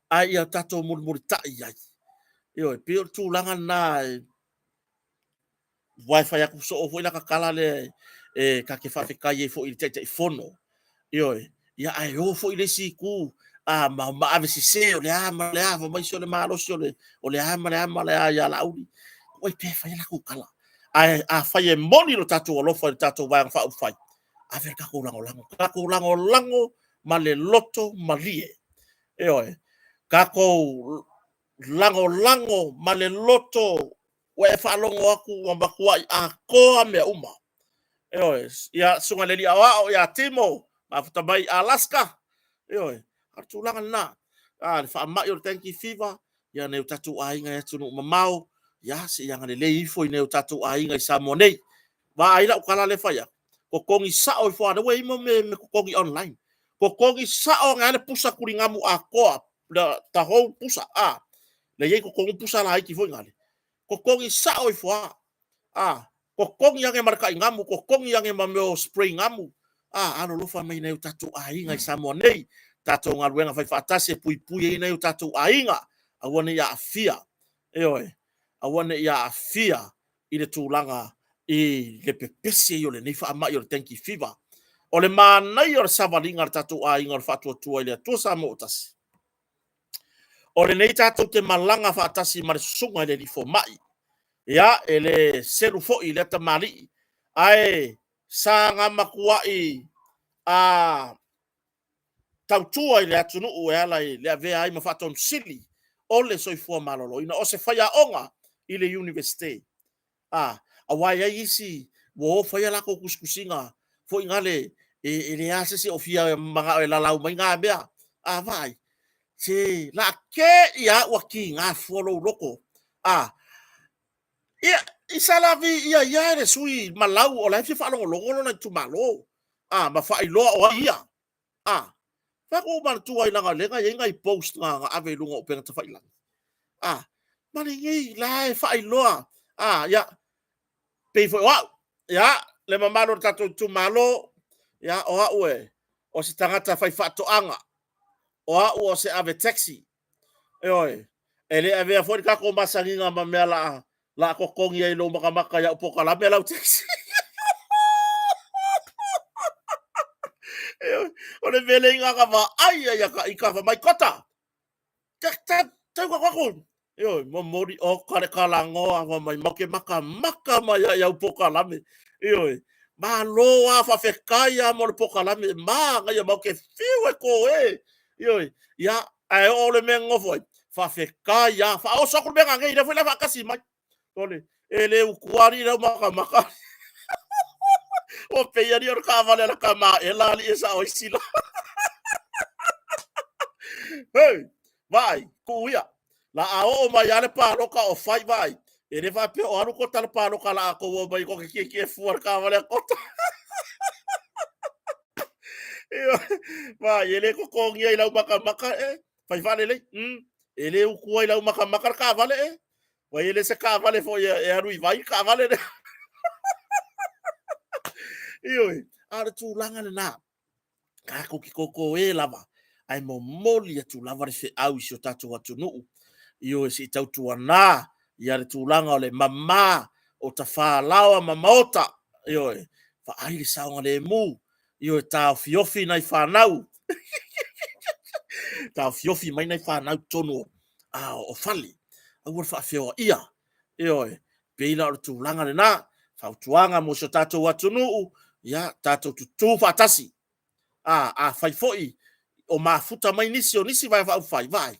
a ia tatou mulimulitai i ai. Ioe, pei o le tulaga lena, aua e fai atu soo foi lata tala lea e ta te faafetai ai foi i le Taitaifono, ioe, ia ae o foi le isi itu ma ave sese o le a ma le a, fai mai se o le malosi o le a ma le a ma le a ia Laauli. Oi pea e fai a latou tala. Ae afai e moni lo tatou alofa i le tatou Vaega Faaupufai, ave le tatou lagolago, tatou lagolago ma le loto malie. Ioe, tatou lagolago ma le loto ua e faalogo atu ua matuai atoa mea uma. Ioe, ia susuga i le alii aoao ia Timo, mafuta mai Alaska, ioe, o le tulaga lena. A, le faamai o le dengue fever, ia nai o tatou aiga i atunuu mamao, ia se i agalelei ifo i nai o tatou aiga i Samoa nei. Vaai lau tala lea e fai atu, totogi sao ifo lava, o lea ua i ai mea e totogi online. Totogi sao ane lava le pusa tuligamu atoa, the whole pusa, a, lea e i ai i totonu pusa laiti foi nale, totogi sao ifo lava, a, totogi ane ma le taigamu, totogi ane ma mea o spray gamu, a, alolofa mai i nai o tatou aiga i Samoa nei, tatou galuega faifaatasi e puipui ai nai o tatou aiga, aua ne i aafia, ioe, aua ne i aafia i le tulaga i le pepesi ai o lenei faamai o le dengue fever. O le manaia o le savaliga a le tatou aiga o le Faatuatua i le Atua Samoa ua Tasi, o lenei tatou te malaga faatasi ma le susuga i le alii fomai. Ia, e le selu foi i lea tamalii, ae sa na matuai a tautua i le atunuu e ala i le avea ai ma Faatonusili o le Soifua Maloloina, o se faiaoga i le Iunivesite. A, aua e i ai isi ua o fai a latou tusitusiga foi nale, e leai lava se isi o fia manao e lalau mai na mea. A, vaai, se o le a te i lava ua tiga fua lou loto. A, ia, i sala viia ia e le sui malau o la e fia faalogologo lona itumalo, a, ma faailoa o ai ia. A, fai atu ou manatua ai leaga o lea na i ai nai post na ave i luga o upega tafailagi. A, ma lenei la e faailoa. A, ia, pei foi o au, ia, le mamalu o le tatou itumalo, ia, o au e, o se tagata faifaatoaga, o au o se ave taxi, ioe, e le avea foi le tatou masaniga ma mea o le a totogi ai i lou matamata i au polokalame lau taxi. O le mea lea na vaai ai ia ita, fai mai, Kota, tau atu, ioe, momoli oka le talanoa, fai mai, matou te matamata mai lava i au polokalame. Ioe, malo lava, faafetai lava mo le polokalame, manaia, matou te fiu e to e. Ioe, ia, ae oo le mea e nonofo ai, faafetai lava, faaoso atu le mea nanei, lea foi o le a faatasi mai. Ole, e le utua alii lau matamata. Ua pei alii o le taavale a le tama ela alii e sao ai sila. Hei, vaai, tuu ia. La a oo mai lava le palota o fai, vaai. E le faapea o alu Kota le palota la a tou o mai ko ke kiekie fua le taavale a Kota. Vaai, e le totogia i lau matamata e, fai faalelei. E le utua i lau matamata le taavale e. Ua e le se taavale foi e alu i vai le taavale lea. Ioe, a o le tulaga lena, tatou te totoē lava, ae momoli atu lava le feau i si o tatou atunuu, ioe, se i tautuana ia le tulaga o le mama o tafalaoa ma maota, ioe, vaai le saogalemu, ioe, taofiofi nai fanau, taofiofi mai nai fanau i totonu o fale, aua le faafeoaia, ioe, pei la o le tulaga lena, fautuaga mo si o tatou atunuu, Ia, tatou tutū faatasi. A, afai foi o mafuta mai nisi o nisi Vaega Faaupufai, vaai,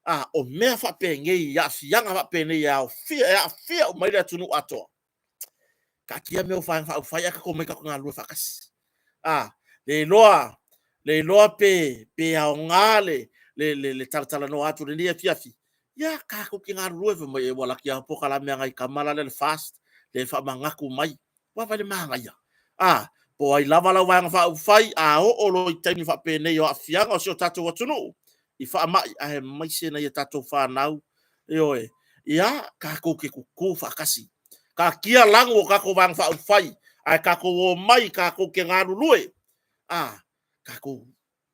a, o mea faapenei, aafiaga faapenei e aofia, e aafia uma ai le atunuu atoa. Taatia mea o Vaega Faaupufai ae tatou omai tatou te galulue faatasi. A, le iloa, le iloa pe, pe aoga le, le, le, le talatalanoa atu i lenei afiafi, ia tatou te galulue, fai mai ua laki lava polokalame a nai tama la le FAST lea e faamanatu mai. Ua vaai i le manaia? A, po o ai lava lau Vaega Faaupufai, a oo loa i taimi faapenei o aafiaga o si o tatou atunuu i faamai, aemaise nai a tatou fanau, ioe, ia, tatou te tutu faatasi. Taatia lagu o tatou Vaega Faaupufai, ae tatou omai tatou te galulue. A, tatou,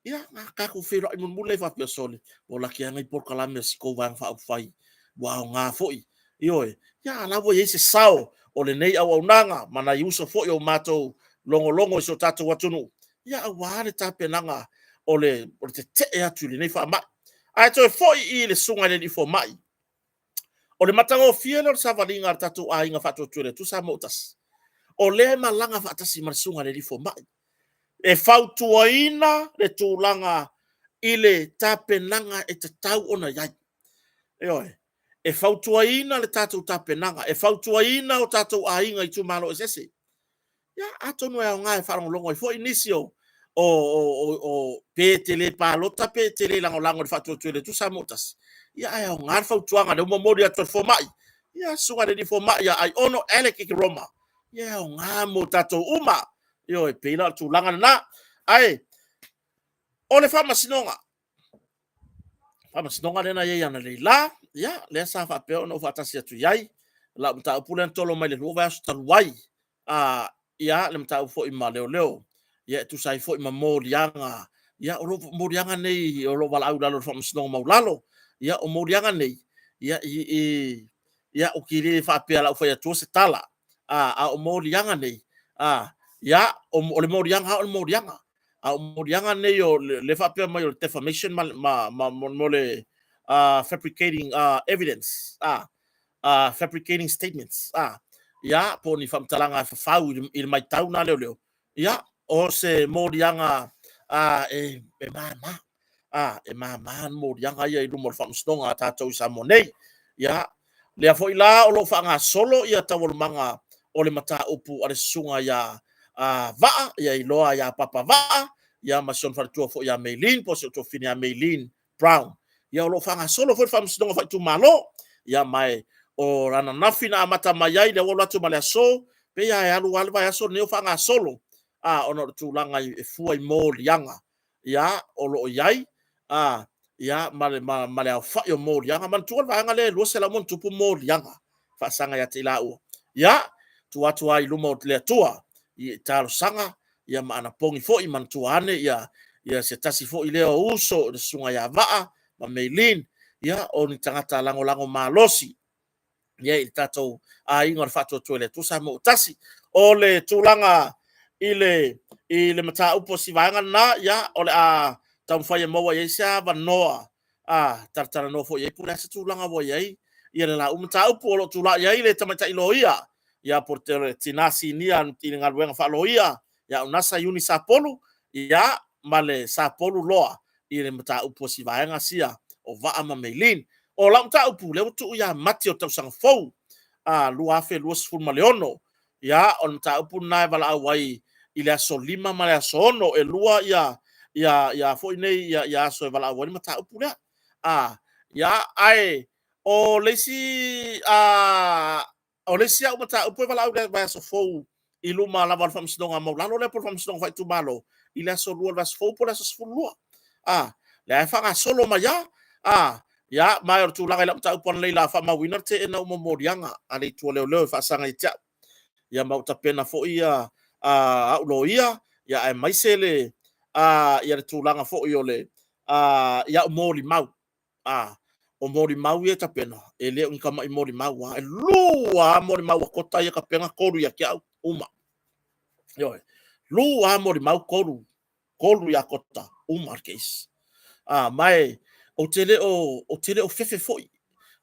ia, ona tatou feiloai mulimuli lea faapea, sole, ua laki lava nai polokalame a si tou Vaega Faaupufai, ua aoga foi. Ioe, ia a o la ua i ai se sao o lenei auaunaga ma nai uso foi o matou logologo i si o tatou atunuu, ia aua le tapenaga o le tetee atu i lenei faamai. Ae toe foi i le susuga i le alii fomai, o le matagofie lea o le savaliga a le tatou aiga Faatuatua i le Atua Samoa ua Tasi, o lea e malaga faatasi ma le susuga i le alii fomai, e fautuaina le tulaga i le tapenaga e tatau ona i ai. Ioe, e fautuaina le tatou tapenaga, e fautuaina o tatou aiga i itumalo eseese. Ia, atonu e aoga e faalogologo ai foi nisi o pe te le palota pe te le lagolago i le Faatuatua i le Atua Samoa ua Tasi, ia ae aoga le fautuaga lea ua momoli atu e le fomai, ia le susuga i le alii fomai ia Aiono Alec Ekeroma, ia e aoga mo tatou uma. Ioe, e pei la o le tulaga lena. Ae o le faamasinoga, faamasinoga lea na i ai analeila, ia, lea sa faapea ona ou faatasi atu i ai, lau mataupu lea na tolo mai le 2 vaiaso talu ai, ia, le mataupu foi ma leoleo, ia, e tusa ai foi ma moliaga, ia, o moliaga nei o lo o valaau i lalo o le Faamasinoga Maualalo. Ia, o moliaga nei, ia, ia ou te le faapea o le a ou fai atua se tala, a o moliaga nei, ia, o le moliaga lava o le moliaga. A o moliaga nei o lea e faapea mai o le defamation ma le fabricating evidence, fabricating statements, ia, po o ni faamatalaga e fafau i le matau lena a leoleo, ia, o se moliaga e mama, e mama moliaga ia i luma o le faamasinoga a tatou i Samoa nei. Ia, lea foi la o lo o faagasolo ia taualumaga o le mataupu a le susuga ia Vaa, ia iloa ia Papa Vaa, ia ma si ona faletua foi ia Maylene, po o si ou tuafafine ia Maylene Brown. Ia o lo o faagasolo foi le faamasinoga faaitumalo. Ia ma o ananafi na amata mai ai, lea ua alu atu ma le aso, pei lava e alu lava le vaiaso lenei o faagasolo, ona o le tulaga e fua i moliaga, ia, o lo o i ai, ia, ma le aofai o moliaga. Manatua le vaega lea e 200+ moliaga faasaga ia te i laua. Ia, tuu atu lava i luma o le Atua i talosaga ia ma anapogi foi, manatua ane ia, ia se tasi foi lea o uso, le susuga ia Vaa ma Maylene, ia, o ni tagata lagolago malosi ia i le tatou aiga o le Faatuatua i le Atua Samoa ua Tasi. O le tulaga i le, i le mataupu o si vaega lena, ia, o le a taumafai e maua i ai se avanoa a talatalanoa foi i ai po o le a se tulaga ua i ai ia le la mataupu o lo o tulai ai le tamaitai loia, ia po o le tina sinia i le galuega faaloia ia Unasa Iuni Sapolu, ia ma le Sapolu Loa i le mataupu a si vaega sia o Vaa ma Maylene. O lau mataupu, lea ua tuu ia Mati o le tausaga fou 2026. Ia, o le mataupu lena e valaau ai i le aso 5 ma le aso 6, e 2 ia ia ia foi nei ia, ia aso e valaau ai le mataupu lea. A, ia, ae o le isi a o le isi au mataupu e valaau i le vaiaso fou i luma lava o le Faamasinoga Maualalo lea po o le Faamasinoga Faaitumalo i le aso 2 o le vaiaso fou po o le aso 12. A, lea e faagasolo mai lava. A, ia, ma o le tulaga i lau mataupu analeila, faamauina le teena uma o moliaga a le Itu a Leoleo e faasaga ia te au. Ia ma ua tapena foi ia au loia, ia aemaise le ia le tulaga foi o le i au molimau. A, o molimau ia e tapena, e le o ni tamai molimau lava, e 2 lava molimau a Kota ia e tapena, 3 ia te au, uma. Ioe, 2 lava molimau, 3 ia Kota, uma le case. A, ma e, ou te le o, ou te le o fefe foi,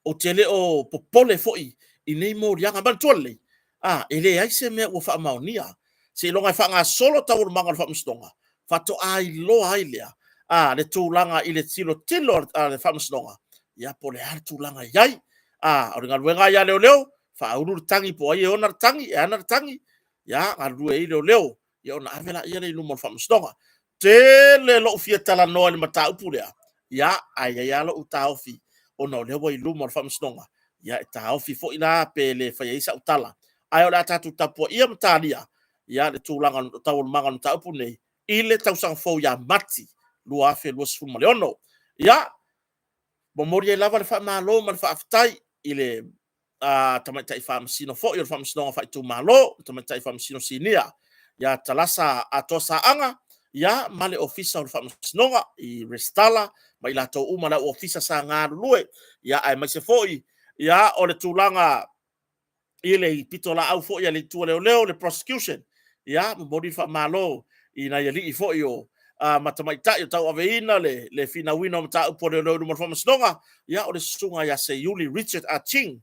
ou te le o popole foi i nei moliaga. Manatua lelei, a, e leai se mea ua faamaonia. Seiloga e faagasolo taualumaga o le faamasinoga, faatoa iloa ai lea a le tulaga i le tilotilo a le faamasinoga, ia po o le a le tulaga e i ai. O le galuega ia a leoleo, faaulu le tagi po o ai e ona le tagi, e ana le tagi, ia galulue ai leoleo, ia ona ave lea i luma o le faamasinoga. Tele lou fia talanoa i le mataupu lea, ia ae i ai lava lou taofi ona o lea ua i luma o le faamasinoga, ia e taofi foi la pe le faia ai sau tala, ae o le a tatou tapuaia ma talia le tulaga o taualumaga o le mataupu lenei i le tausaga fou ia Mati 2026. Ia, momoli ai lava le faamalo ma le faafetai i le Tamaitai Faamasino foi o le Faamasinoga Faaitumalo, le Tamaitai Faamasino Sinia ia Talasa Atoa Saaga, ia ma le Ofisa o le Faamasinoga i Resitala ma i latou uma o le au ofisa sa galulue, aemaise foi o le tulaga i le pitolaau foi a le Itu a Leoleo, le prosecution. Ia, momoli le faamalo i nai alii foi ma tamaitai o tauaveina le finauina o mataupu a leoleo i luma o le faamasinoga, ia o le Susuga ia Seiuli Richard Ah Ching,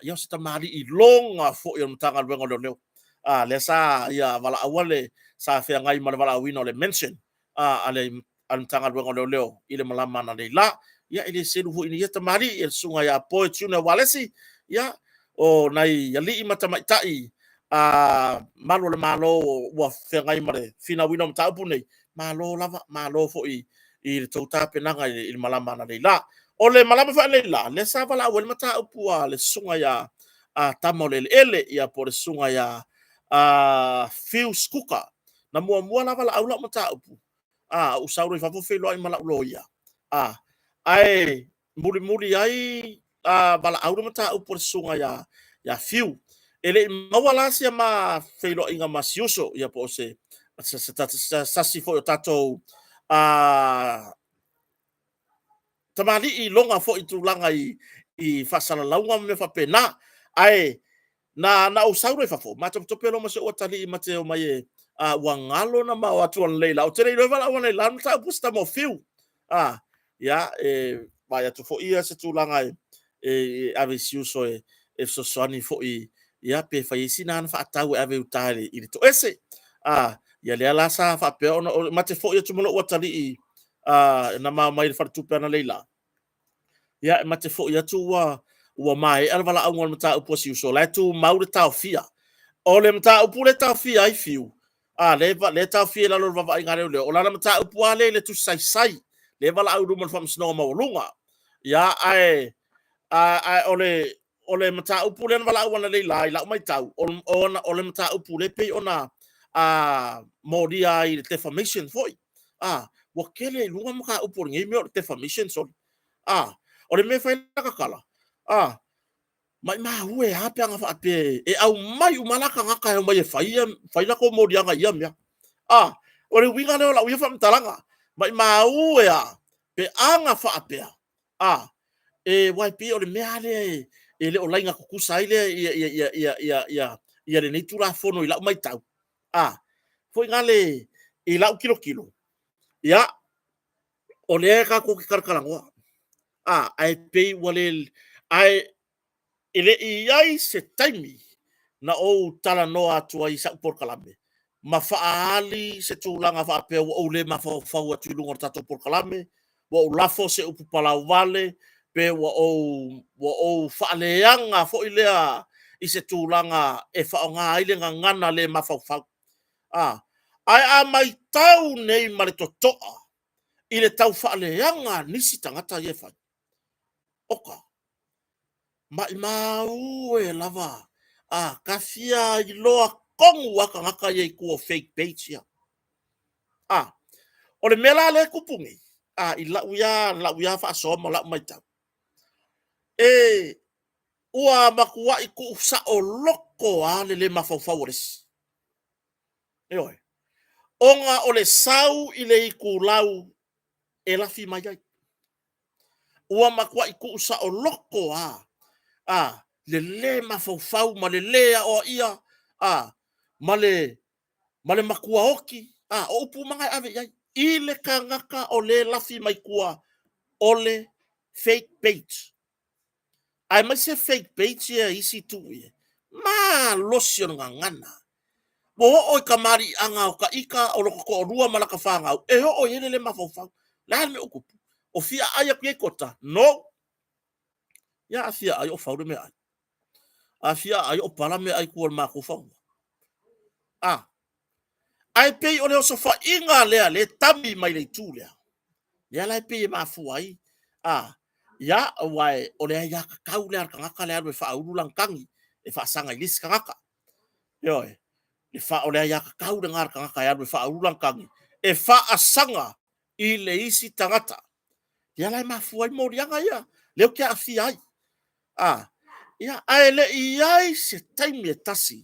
ia o se tamalii iloga foi o le Matagaluega o Leoleo, lea sa ia valaauina le, sa feagai ma le valaauina o le mention a le Matagaluega o Leoleo i le malama analeila. Ia e le selu foi i ia tamalii, le Susuga ia Poe Junior Ualesi, ia, o nai alii ma tamaitai malu o le Malo ua feagai ma le finauina o mataupu nei, malo lava, malo foi i le tou tapenaga i le malama analeila. O le malama foi analeila, lea sa valaau ai le mataupu a le Susuga ia Tama o le Eleele, ia po o le Susuga ia Fiu Sekuta. Na muamua la valaau lau mataupu, ou sau loa i fafo feiloai ma lau loia, ae mulimuli ai valaau le mataupu a le susuga ia Fiu. E le i maua la si a ma feiloaiga ma si uso, ia po o se tasi foi o tatou tamalii iloga foi i tulaga i faasalalauga ma mea faapena. Ae na ou sau loa i fafo, ma topetope loa ma si ou atalii ma te omai e... ua galo ona ma o atu analeila, ou te le i iloa e valaau analeila le mataupu a si tama o Fiu. Ia, e vaai atu foi ia se tulaga e ave i si uso e fesoasoani foi pe fai ai sina ana faatau e ave i uta i le toese. Ia lea la sa faapea ona... ma te foi atu ma lou atalii na ma omai i le faletupe analeila, ia ma te foi atu ua maea le valaauga o le mataupu a si uso, o la e tumau le taofia. O le mataupu lea e taofia ai Fiu, lea e taofia i lalo o le vaavaaiga a leoleo, o lana mataupu lava lea i le tusi saisai, lea e valaau i luma o le Faamasinoga Maualuga. Ia, ae o le mataupu lea na valaau analeila i lau matau, o le mataupu lea e pei ona molia ai i le defamation foi. Ua tele i luga mataupu o lenei mea o le defamation, sole. O le mea e fai ai lata tala, maumau e a pe ana faapea e aumai uma lava la tagata e omai e fai latou moliaga i ia mea. O le uiga lea o lau ia faamatalaga, maumau e a pe ana faapea, aua e pei o le mea lava lea e le o laina tutusa ai lenei Tulafono i lau matau, foi lale i lau tilotilo, ia, o lea tatou te talatalanoa, ae pei ua le... Ae le i i ai se taimi na ou talanoa atu ai i sau polokalame ma faaali se tulaga faapea ua ou le mafaufau atu i luga o le tatou polokalame, ua ou lafo se upu palauvale, pe ua ou faaleaga foi lea i se tulaga e faaaoga ai le gagana le mafaufau. Ae a matau nei ma le totoa i le taufaaleaga a nisi tagata ia e fai, oka, maumau e lava, ta fia iloa tonu lava tagata ia i tua o fake page ia. O le mea la lea e tupu nei i lau ia faasoa ma lau matau, ua matuai tuusaoloto lava le le mafaufau o le isi. Ioe. Ona o le sau i le itulau e lafi mai ai. Ua matuai tuusaoloto lava le le mafaufau ma le le aoaia ma le matuaoti. O upu uma na e ave i ai i le tagata o lea e lafi mai tua o le fake page. Aemaise fake page ia i isi itu ia, malosi o le gagana. Ua oo i kamaliiaga o ta ita o lota toalua ma lata fanau, e oo i ai le le mafaufau. O le a le mea ua tupu? O fia aai atu i ai kota? No. Ia a fia aai o fau le meaai. A fia aai o pala meaai i tua o le matou fanua. A, ae pei o le osofaiga lea lea e tami mai le itu lea, lea la e pei e mafua ai, a, ia, aua o le aiatatau lea a le tagata le alu e faaulu lana tagi e faasaga i le isi tagata. Ioe. O le aiatatau lena a le tagata e alu e faaulu lana tagi e faasaga i le isi tagata. Lea la e mafua ai moliaga ia, lea ou te aafia ai. A, ia, ae le i i ai se taimi e tasi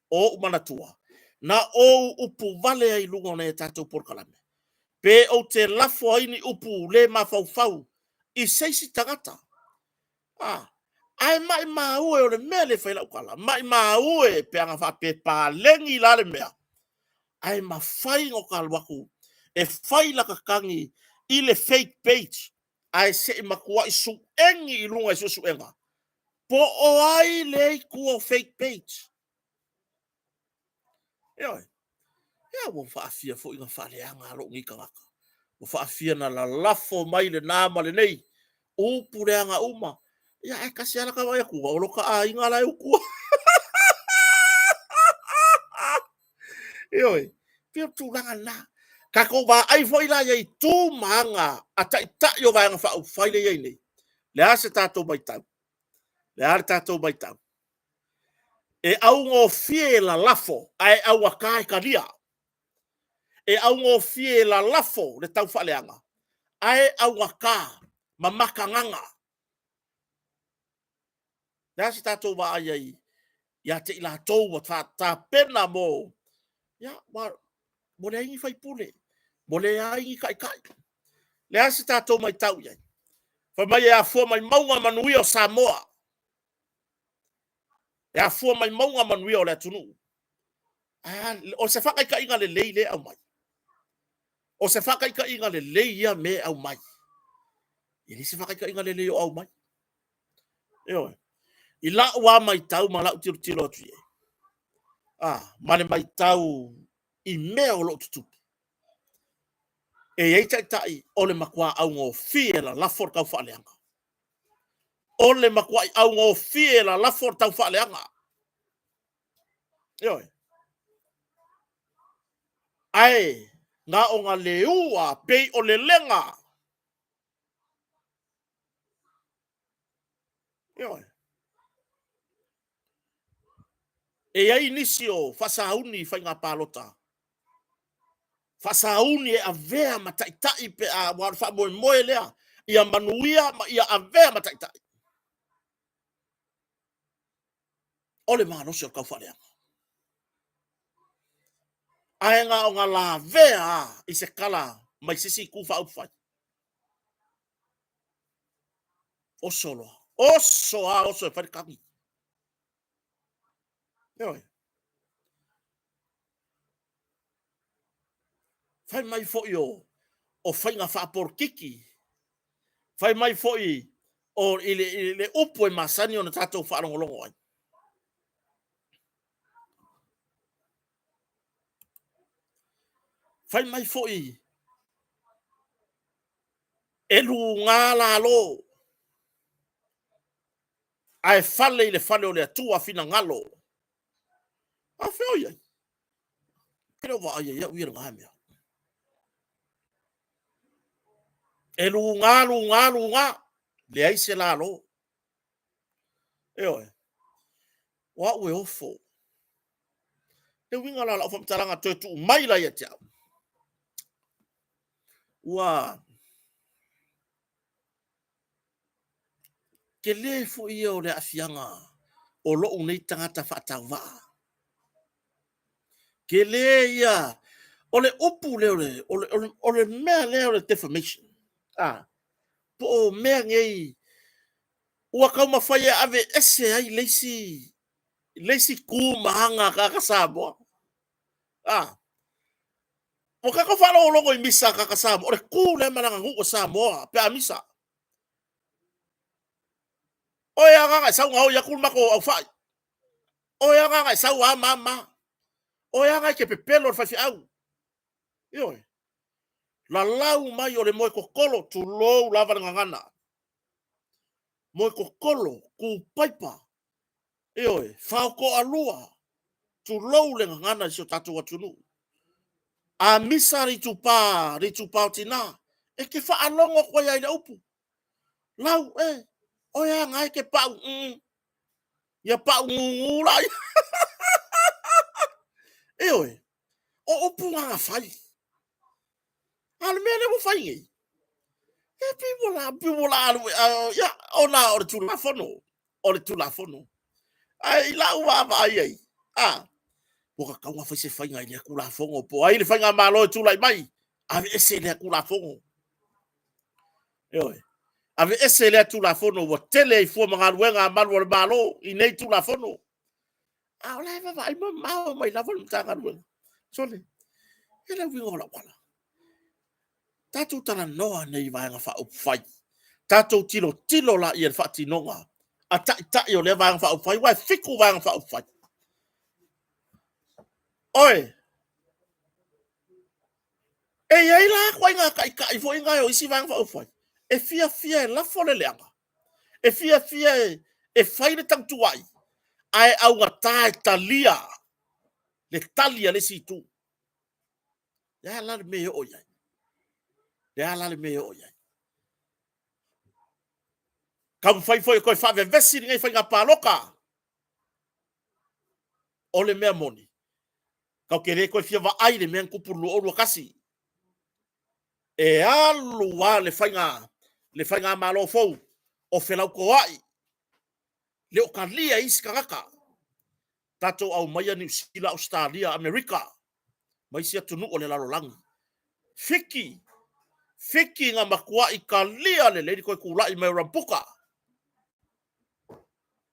o ou manatua na ou upu vale ai i luga o nai a tatou polokalame, pe ou te lafo ai ni upu le mafaufau i se isi tagata. A, ae maimau e, o le mea lea e fai ai lau tala, maimau e pe ana faapea e paleni la le mea, ae mafai ona ta alu atu e fai lata tagi i le fake page, ae se i matuai suegi i luga i suesuega po o ai lea e i tua o fake page. Ioe. Ia ua faafia foi na faaleaga lou nei tagata. Ua faafia na lalafo mai lena ma lenei upu leaga uma. Ia ae tasi lava lata vaai atu, o lota aiga la e utua. Ioe, pei o le tulaga lena. Tatou vaai foi la i ai i tu ma aga a taitai o Vaega Faaupufai lea e i ai nei. O le a se tatou matau? O le a le tatou matau? E augofie e lalafo ae augata e talia. E augofie e lalafo le taufaaleaga ae augata ma makagaga. O le a se tatou vaai ai ia te i latou ua tapena mo... Ia, ua leai ni faipule, ua leai ni taitai. O le a se tatou matau i ai? Fai mai e afua mai mauga manuia o Samoa. E afua mai mauga manuia o le atunuu. O se faataitaiga lelei lea e aumai. O se faataitaiga lelei ia mea e aumai. E leai se faataitaiga lelei o aumai. Ioe. I lau lava matau ma lau tilotilo atu i ai, ma le matau i mea o lo o tutupu, e i ai taitai o le matua augofie e lalafo le taufaaleaga. O le matuai augofie e lalafo le taufaaleaga. Ioe. Ae na ona leua pei o lelega. Ioe. E i ai nisi o faasauni i faiga palota, faasauni e avea ma taitai pe a, aua o le faamoemoe lea ia manuia ma ia avea ma taitai. O le malosi o le taufaaleaga. Ae na ona lavea lava i se tala mai se isi itu faaupufai. Oso loa. Oso lava oso e fai le tagi. Ioe. Fai mai foi o faiga faapolokiki, fai mai foi o i le upu e masani ona tatou faalogologo ai. Fai mai foi e luga lalo ae fale i le fale o le Atua finagalo. A fea o i ai? E le o vaai ai au ia lena mea. E luga, luga, luga, leai se lalo. Ioe. O au e ofo. Le uiga la o lau faamatalaga toe tuu mai la ia te au. Ua tele foi ia o le aafiaga o lou nei tagata faatauvaa. Tele ia o le upu lea o le mea lea o le defamation. A, po o mea nei ua taumafai e aveese ai le isi tu ma aga a tagata Samoa. A, ua tatou faalogologo i misa a tagata Samoa, o le tu lea ma le aganuu a Samoa pe a misa. Oi aga e sau gaoi atu le matou aufai. Oi aga e sau a ma ma. Oe aga e te pepelo i le faifeau. Ioe. Lalau mai o le moe totolo, tulou lava le gagana. Moe totolo, tu paipa, ioe, fao toalua, tulou le gagana i si o tatou atunuu. A misa le itupa, le itupa o tina, e te faalogo atu ai lava i le upu. Lau, e, oe aga e te pau, Ia pau gugu la. Ioe, o upu na na fai. A o le mea lea ua fai nei, e pei ua la, pei ua la alu, ia, ona o le Tulafono, o le Tulafono. Ae i lau vaavaai i ai, a, ua tatau ona fai se faiga i lea Tulafono, po o ai le faigamalo e tulai mai, aveese lea Tulafono. Ioe. Aveese lea Tulafono ua tele ai fua ma galuega a malu o le Malo i nei Tulafono. A o la e vaavaai mamao mai lava le Matagaluega. Sole, e le uiga o lau tala. Tatou talanoa nei i Vaega Faaupufai. Tatou tilotilo laia i le faatinoga a taitai o lea Vaega Faaupufai, aua e 7 Vaega Faaupufai. Oi, e i ai la ituaiga taitai foi na o isi Vaega Faaupufai e fiafia e lafo le leaga, e fiafia e fai le tautuai, ae augata e talia le tali a le isi itu. Le a la le mea e oo i ai? Le a la le mea e oo i ai? Taumafai foi e toe faavevesi lenei faiga palota. O le mea moni, tatou te le toe fia vaai i le mea na tupu i le 2021. E alu lava le faiga, le faigamalo fou o felautoai, le o talia e isi tagata. Tatou aumaia Niu Sila, Ausetalia, Amerika ma isi atunuu o le lalolagi. Fiti, Fiti na matuai talia lelei le toe tulai mai o Rambuka.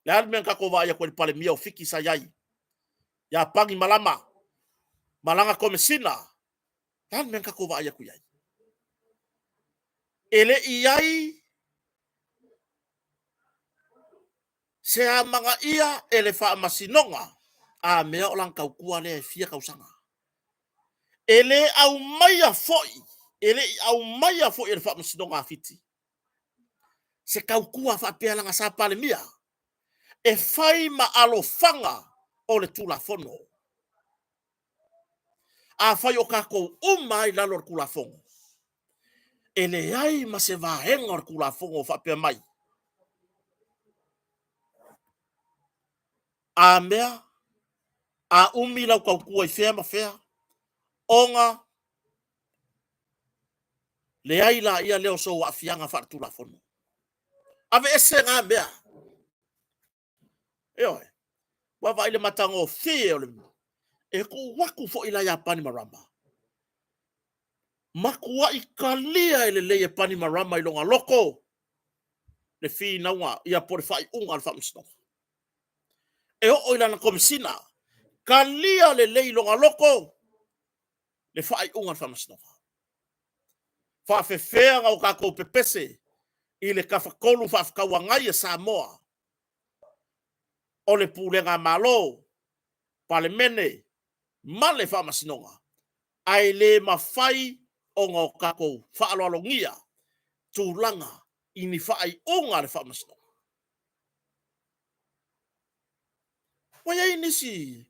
Le a le mea na tatou vaai atu ai i le Palemia o Fiti sa i ai, ia Panimalama ma lana Komesina. Le a le mea na tatou vaai atu i ai? E le i i ai se amanaia e le Faamasinoga a mea o lana tautua lea e fia tausaga. E le aumaia foi, e le i aumaia foi e le Faamasinoga a Fiti se tautua faapea leaga sa Palemia e fai ma alofaga o le Tulafono. Afai o tatou uma lava i lalo o le Tulafono, e leai ma se vaega o le Tulafono o faapea mai, a mea, a umi lau tautua i fea ma fea, ona leai laia lea o sou aafiaga faaletulafono. Aveese na mea. Ioe. Ua vaai le matagofie o le e tuu atu foi la ia Panimarama. Matuai talia e lelei e Panimarama i lona loto le finauga ia po o le faaiuga a le faamasinoga. E oo i lana komesina, talia lelei i lona loto le faaiuga a le faamasinoga. Faafefea ona o tatou pepese i le Tafatolu Faafetauagai a Samoa o le Pulega a Malo, Palemene ma le Faamasinoga, ae le mafai ona o tatou faaaloalogia tulaga i ni faaiuga a le Faamasinoga. Ua i ai nisi,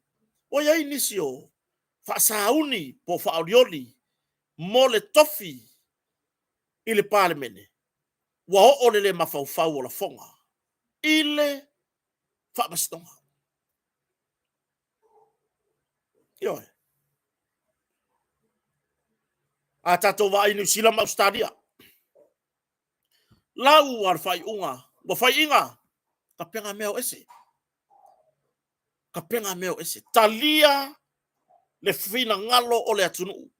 ua i ai nisi o faasauni po o faaolioli mo le tofi i le Palemene, ua oo le le mafaufau o lafoga i le Faamasinoga. Ioe. A tatou vaai i Niu Sila ma Ausetalia, lau lava le faaiuga, ua faiaina, tapena mea o ese. Tapena mea o ese. Talia le finagalo o le atunuu.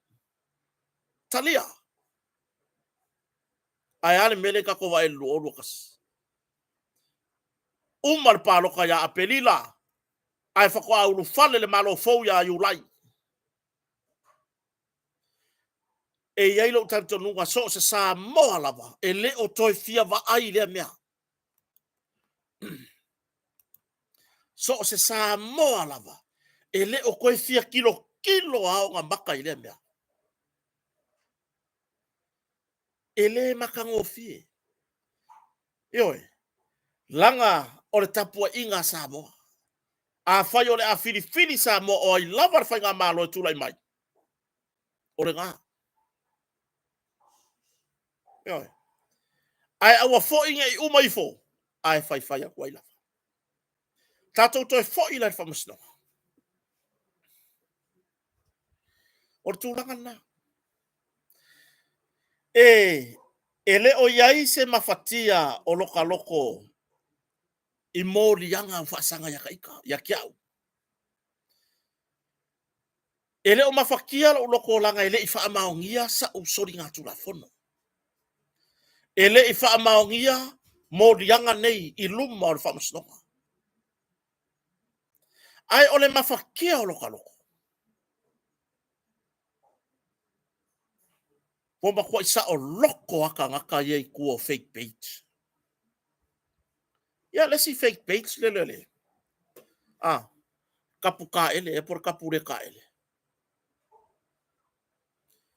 Talia. Ae a le mea lea tatou vaai i le 2021? Uma le palota ia Aperila, ae faatoa ulufale le Malo fou ia Iulai. E i ai lou talitonuga, so o se Samoa lava e le o toe fia vaai i lea mea. So o se Samoa lava E le o toe fia tilotilo lava ona maka i lea mea. E le matagofie. Ioe, leaga o le tapuaiga a Samoa. Afai o le a filifili Samoa o ai lava le faigamalo e tulai mai, o lena. Ioe. Ae aua foi ne i uma ifo, ae faifai atu ai lava. Tatou toe foi la i le faamasinoga. O le tulaga lena. E le o i ai se mafatia o lota loto i moliaga ua faasaga ia ita, ia te au. E le o mafatia lou loto leaga e le i faamaonia sau soligatulafono. E le i faamaonia moliaga nei i luma o le faamasinoga. Ae o le mafatia o lota loto, ua matuai saoloto lava tagata ia i tua o fake page. Ia, le isi fake page lele le a kapu taele ea po o le kapu le taele.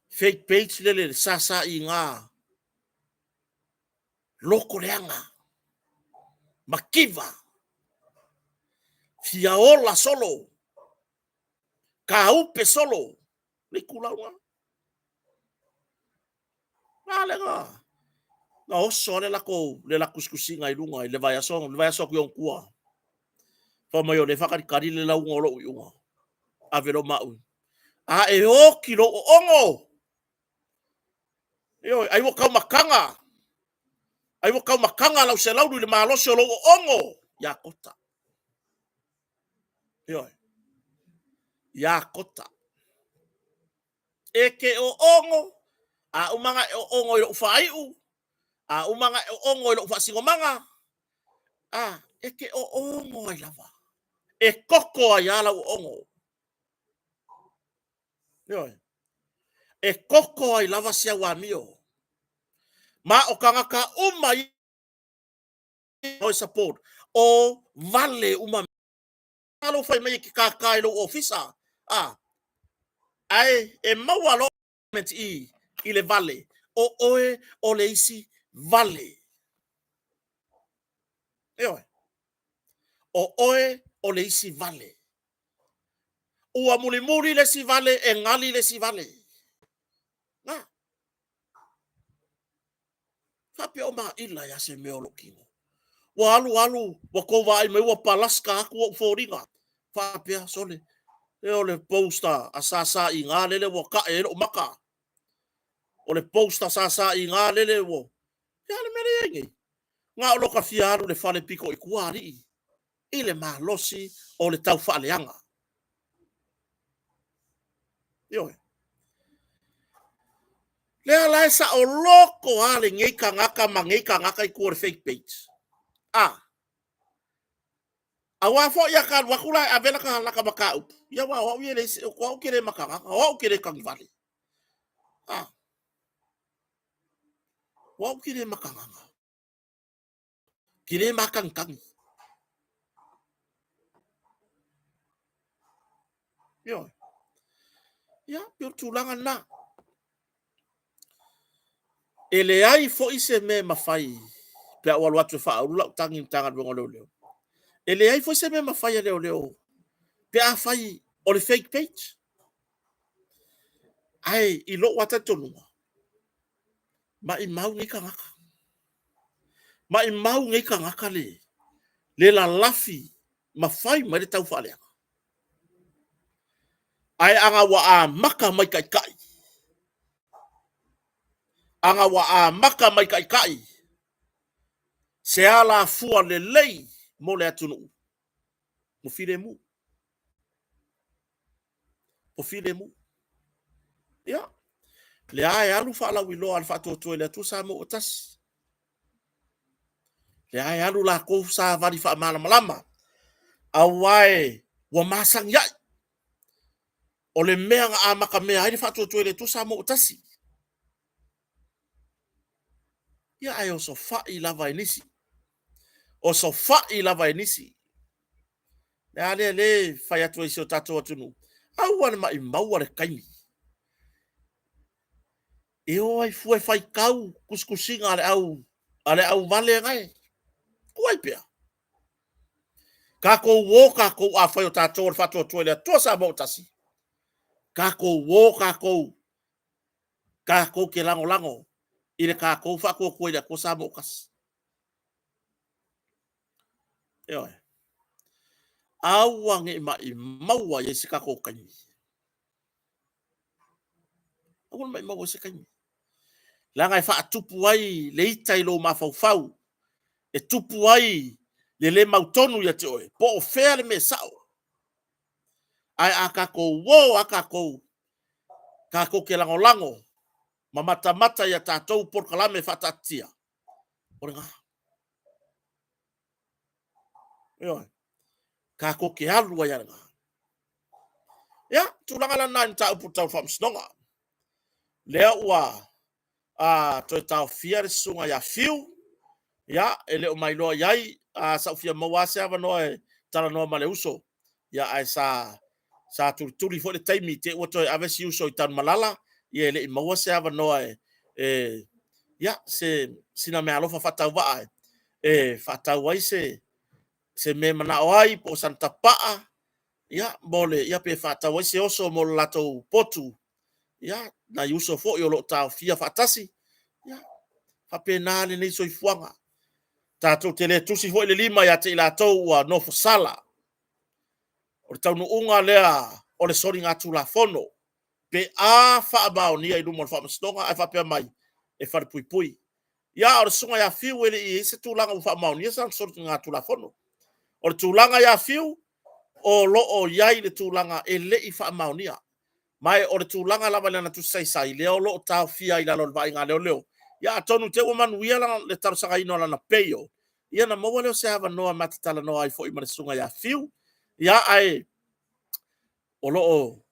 Fake page lele le sasaiga loto leaga, mativa, fia ola solo, taupe solo, le itulau lena. A lea na oso lava le latou tusitusiga i luga i le vaiaso, le vaiaso atu i ona tua. Fai mai o lea e faatalitali le lauga o lou iuga, ave loa ma au. A e oti lou oogo! Ioe, ai ua taumataga, ai ua taumataga lau selaulu i le malosi o lou oogo ia Kota. Ioe, ia Kota. E te oogo, a uma ona e oogo i lou faaiu, a uma ona e oogo i lou faasinomaga, a, e te oogo ai lava. E toto ai lava lau oogo. Ioe. E toto ai lava si au amio. Ma o tagata uma ia e support, o vale uma mea. Lou fai mai e te kākā i lou ofisa, a, ae e maua loa i i le vale, o oe o le isi vale. Ioe. O oe o le isi vale. Ua mulimuli le isi vale e gali le isi vale. Na. Faapea o maila ia se mea o lou tino. Ua alu alu, ua tou vaai mai ua palaska atu ou foliga. Faapea, sole, e o le post a Sasaiga lele ua tae ai lou maka. O le post a Sasaiga lele ua... Ia le mea lea e i ai nei? Na o lota fia alu i le fale pito i tua alii, i le malosi o le taufaaleaga. Ioe. Lea la e saoloto lava lenei tagata ma nei tagata i tua o le fake page. A. Aua foi a ta alu atu la e ave lata, lata mataupu, ia aua o au ia e leai, o au ou te le matagaga, o au ou te le tagivale. A. O au ou te le matagaga. Te le mātagitagi. Ioe. Ia, pei o le tulaga lena. E leai foi se mea e mafai pe a ou alu atu e faaulu lau tagi i le Matagaluega o Leoleo. E leai foi se mea e mafai e leoleo pe afai o le fake page. Ae i lou lava talitonuga, maimau nei tagata. Maimau nei tagata le lalafi ma fai mai le taufaaleaga. Ae ana ua amata mai taitai, ana ua amata mai taitai se alafua lelei mo le atunuu, ua filemu. Ua filemu. Ia, lea e alu faalauiloa a le Faatuatua i le Atua Samoa ua Tasi. Lea e alu latou savali faamalamalama, aua e ua masani ai. O le mea na amatamea ai le Faatuatua i le Atua Samoa ua Tasi. Ia, ae osofai lava e nisi. Osofai lava e nisi. Le a lea le fai atu ai si o tatou atunuu, aua le maimau'a le taimi e o ai fua e faitau tusitusiga a le au a le auvale gae. Tuu ai pea. Tatou o tatou, afai o tatou o le Faatuatua i le Atua Samoa ua tasi, tatou o tatou, tatou te lagolago i le tatou Faatuatua i le Atua Samoa ua tasi. Ioe. Aua ne i maimaua i ai se tatou taimi. Aua ne i maimau ai se taimi. Leaga e faatupu ai le ita i lou mafaufau, e tupu ai le le mautonu ia te oe, po o fea le mea sao. Ae a tatou o lava tatou, tatou te lagolago ma matamata i a tatou polokalame faataatitia, o lena. Ioe. Tatou te alu ai lava i lena. Ia, tulaga la lena i mataupu tau faamasinoga. Lea ua toe taofia le susuga ia Fiu, ia, e le o mailoa i ai, sa ou fia maua lava se avanoa e talanoa ma le uso, ia, ae sa sa tulituli foi le taimi i te i ua toe ave si uso i Tanumalala, ia e le i maua se avanoa e, e ia, se sina meaalofa faatauvaa e, e faatau ai se se mea e manao ai po o sana tapaa, ia, mo le, ia pe faatau ai se oso mo le latou potu, ia, nai uso foi o lo o taofia faatasi, ia, faapena lenei soifuaga. Tatou te le tusi foi le lima ia te i latou ua nofosala. O le taunuuga lea o le soligatulafono pe a faamaonia i luma o le faamasinoga ae faapea mai e falepuipui. Ia, a o le susuga ia Fiu e le i i ai se tulaga ua faamaonia sana soligatulafono. O le tulaga ia Fiu, o lo o i ai le tulaga e le i faamaonia. Ma o le tulaga lava i lana tusi saisai, lea o lo o taofia ai i lalo o le vaaiga a leoleo. Ia atonu te i ua manuia le talosagaina o lana peio, ia ona maua lea o se avanoa ma te talanoa ai foi ma le susuga ia Fiu. Ia, ae o lo o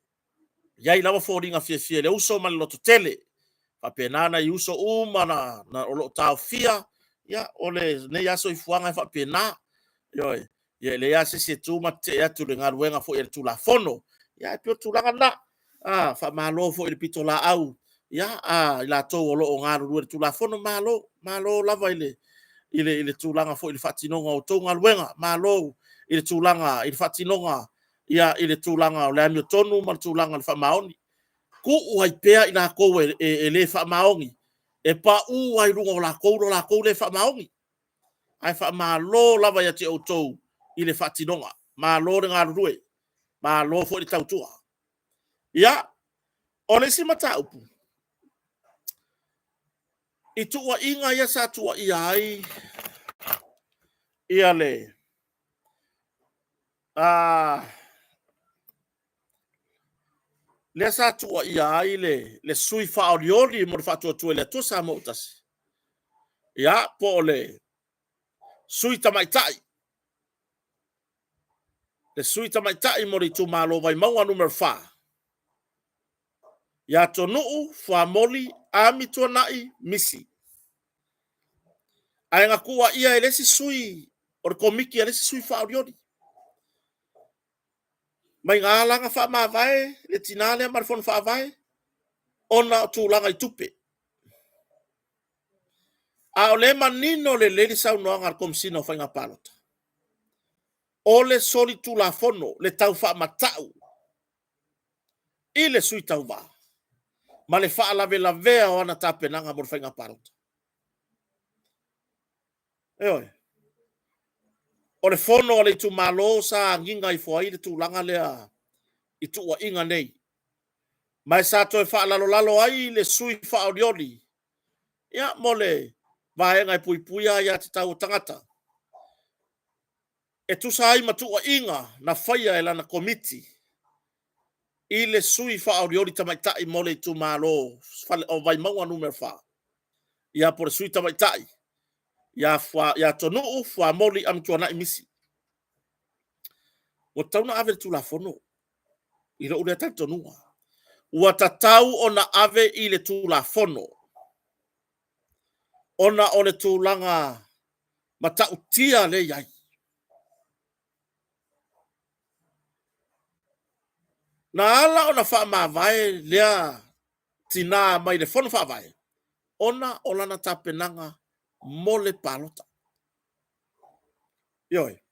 i ai lava foliga fiafia i le uso ma le lototele. E faapena nai uso uma na, na, o lo o taofia, ia, o lenei lava soifuaga e faapena. Ioe. Ia e leai lava se isi e tu ma tetee atu i le galuega foi a le Tulafono. Ia ae pei o le tulaga lena. A, faamalo foi i le pitolaau ia a i latou o lo o galulue i le Tulafono, malo, malo lava i le, i le, i le tulaga foi i le faatinoga o outou galuega, malo i le tulaga i le faatinoga ia i le tulaga o le amiotonu ma le tulaga o le faamaoni. Tuu ai pea i latou e, e, e le faamaoni, e pau lava i luga o latou lo latou le faamaoni. Ae faamalo lava ia te outou i le faatinoga. Malo le galulue, malo foi le tautua. Ia, o le isi mataupu, i tuuaiga ia sa tuuaia ai ia le lea sa tuuaia ai le, le sui faaolioli mo le Faatuatua i le Atua Samoa ua Tasi, ia, po o le sui tamaitai, le sui tamaitai mo le itumalo Vaimauga Nu.4, ia Tonu'u Fuamoli Amituanai Misi. Ae na tuuaia e le isi sui o le komiti a le isi sui faaolioli. Mai na ala ona faamavae le tinã lea ma le fono faavae ona o tulaga i tupe. A o lea e manino lelei le saunoaga a le Komesina o Faiga Palota, o le solitulafono, le tau faamata'u i le sui tauva ma le faalavelavea o ana tapenaga mo le faiga palota. Ioe. O le fono a le itumalo sa agiga ifo ai le tulaga lea i tuuaiga nei. Ma e sa toe faalalolalo ai le sui faaolioli ia, mo le vaega e puipuia aia tatau a tagata e tusa ai ma tuuaiga na faia e lana komiti i le sui faaolioli tamaitai mo le itumalo o Vaimauga Nu.4, ia po o le sui tamaitai ia, Fua, ia Tonu'u Fuamoli Amituanai Misi. Ua tatau ona ave le Tulafono i lou lea talitonuga. Ua tatau ona ave i le Tulafono ona o le tulaga matautia lea e i ai. Na ala ona faamavae lea tinā mai le Fono Faavae ona o lana tapenaga mo le palota. Ioe.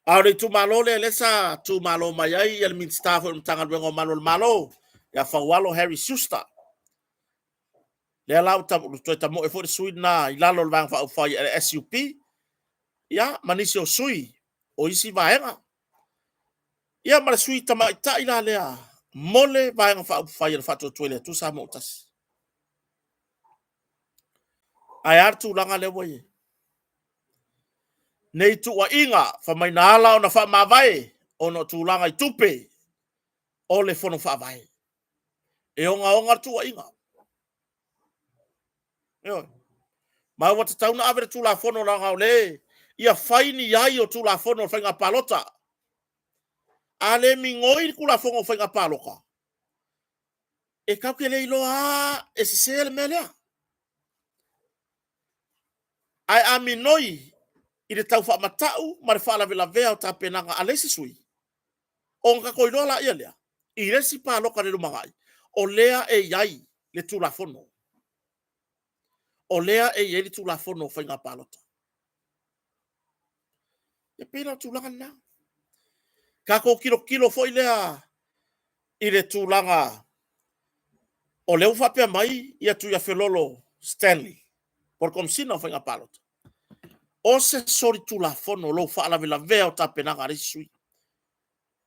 A o le itumalo lea lea sa tumalo mai ai le Minisita foi o le Matagaluega o Malu o le Malo ia Faualo Harry Schuster. Lea la ua toe tamoe foi le sui lena i lalo o le Vaega Faaupufai a le SUP, ia ma nisi o sui o isi vaega. Ia ma le sui tamaitai la lea mo le Vaega Faaupufai a le Faatuatua i le Atua Samoa ua Tasi. Ae a le tulaga lea ua i ai? Nei tuuaiga fai mai na ala ona faamavae ona o tulaga i tupe o le Fono Faavae. E ogaoga le tuuaiga. Ioe. Ma ua tatau ona ave le Tulafono leaga o lea ia fai ni ai o Tulafono o Faiga Palota. A le migoi le Tulafono o Faiga Palota, e tatou te le iloa lava e sese le mea lea. Ae a minoi i le tau faamatau ma le faalavelavea o tapenaga a le isi sui, ona tatou iloa laia lea, i le isi palota i le lumanai, o lea e i ai le Tulafono. O lea e i ai le Tulafono o Faiga Palota. E pei la o le tulaga lena. Tatou tilotilo foi lea i le tulaga o lea ua faapea mai ia Tuiafelolo Stanley, po o le Komesina o Faiga Palota, o se solitulafono lou faalavelavea o tapenaga a le isi sui.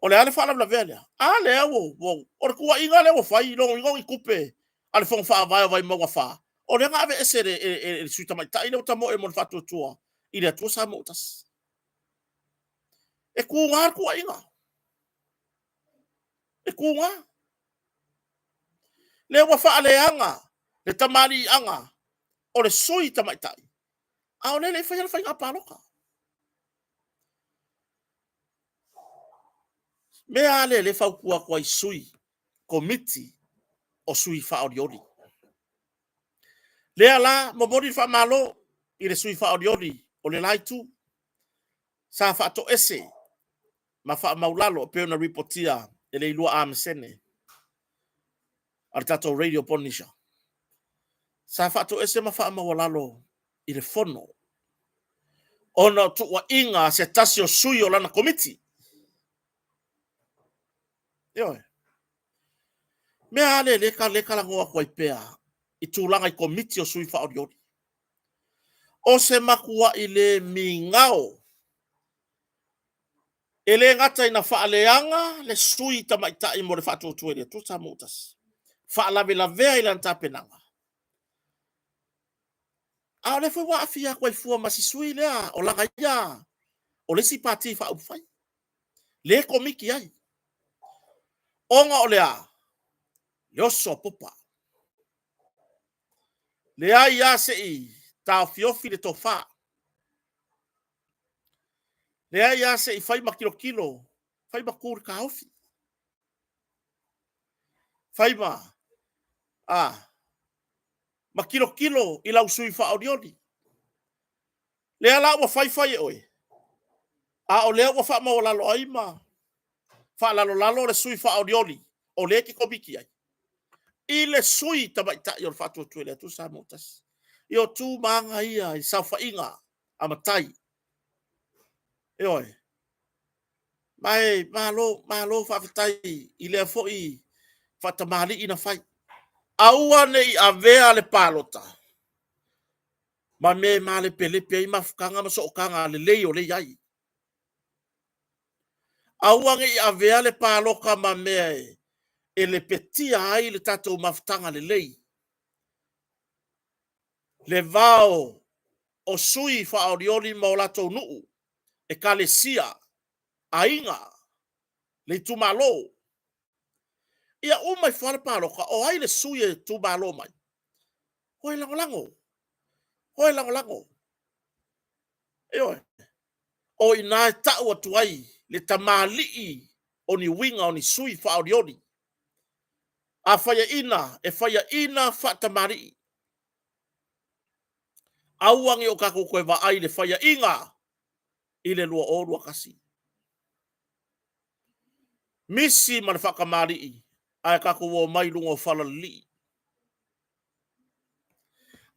O le a le faalavelavea lea? A lea ua... o le tuuaiga lea ua fai, lona uiga o ni tupe a le Fono Faavae o Vaimauga 4, o lea na aveese e le Sui Tamaitai lea ua tamoe mo le Faatuatua i le Atua Samoa ua Tasi. E tuga le tuuaiga. E tuga. Lea ua faaleaga le tamaliiaga o le sui tamaitai, a o lea e le i faia le faiga palota. O le mea lava lea o lea e fautua atu ai i sui komiti o sui faaolioli. O lea la e momoli le faamalo i le sui faaolioli o le la Itu, sa faatoese ma faamaualalo e pei ona ripotia e le 2 A a le tatou Radio Polynesia. Sa faatoese ma faamaualalo i le fono ona o tuuaiga a se tasi o sui o lana komiti. Ioe. Mea lava lea e talanoa atu ai pea i tulaga i komiti o sui faaolioli. O se matuai le migao e le gata ina faaleaga le sui tamaitai mo le Faatuatua i le Atua Samoa ua Tasi, faalavelavea i lana tapenaga, a o lea foi ua aafia atu ai fua ma si sui lea o lana ia, o le isi Pati Faaupufai, lea e komiti ai. Ona o le a? Le oso a popa. Leai lava se i taofiofi le tofa, leai lava se i fai ma tilotilo, fai ma tu i le taofi, fai ma tilotilo i lau sui faaolioli. Lea la ua fai fai e oe, a o lea ua faamaualalo ai ma faalalolalo le sui faaolioli o lea e te komiti ai i le sui tamaitai o le Faatuatua i le Atua Samoa ua Tasi. Ia o tu ma aga ia i saofaiga a matai. Ioe. Ma e malo, malo faafetai i lea foi faatamalii na fai. Aua ne i avea le palota ma mea e malepelepe ai mafutaga ma sootaga lelei o lea e i ai. Aua ne i avea le palota ma mea e lepetia ai le tatou mafutaga lelei, le va o sui faaolioli ma o latou nuu, ekalesia, aiga, le itumalo. Ia uma ifo lava le palota, o ai le sui e tuumalo mai? O e lagolago, o e lagolago. Ioe. O i ina e tau atu ai le tamalii o ni uiga o ni sui faaolioli. A faiaina, e faiaina faatamalii. Aua ne i o tatou toe vaai i le faiaina i le 2021. Misi ma le faakamalii ae tatou omai i luga o fala lilii.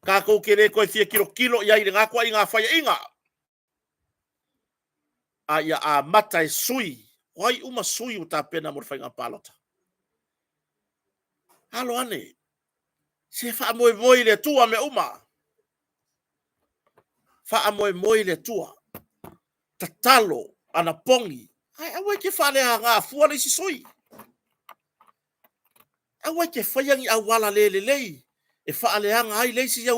Tatou te le toe fia tilotilo i ai i lena ituaiga faiaiga, a ia amata e sui, o ai uma sui ua tapena mo le faiga palota. Alo ane, se faamoemoe i le Atua mea uma. Faamoemoe i le Atua. Tatalo, anapogi, ae aua e te faaleaga fua le isi sui. Aua e te faia ni auala le lelei e faaleaga ai le isi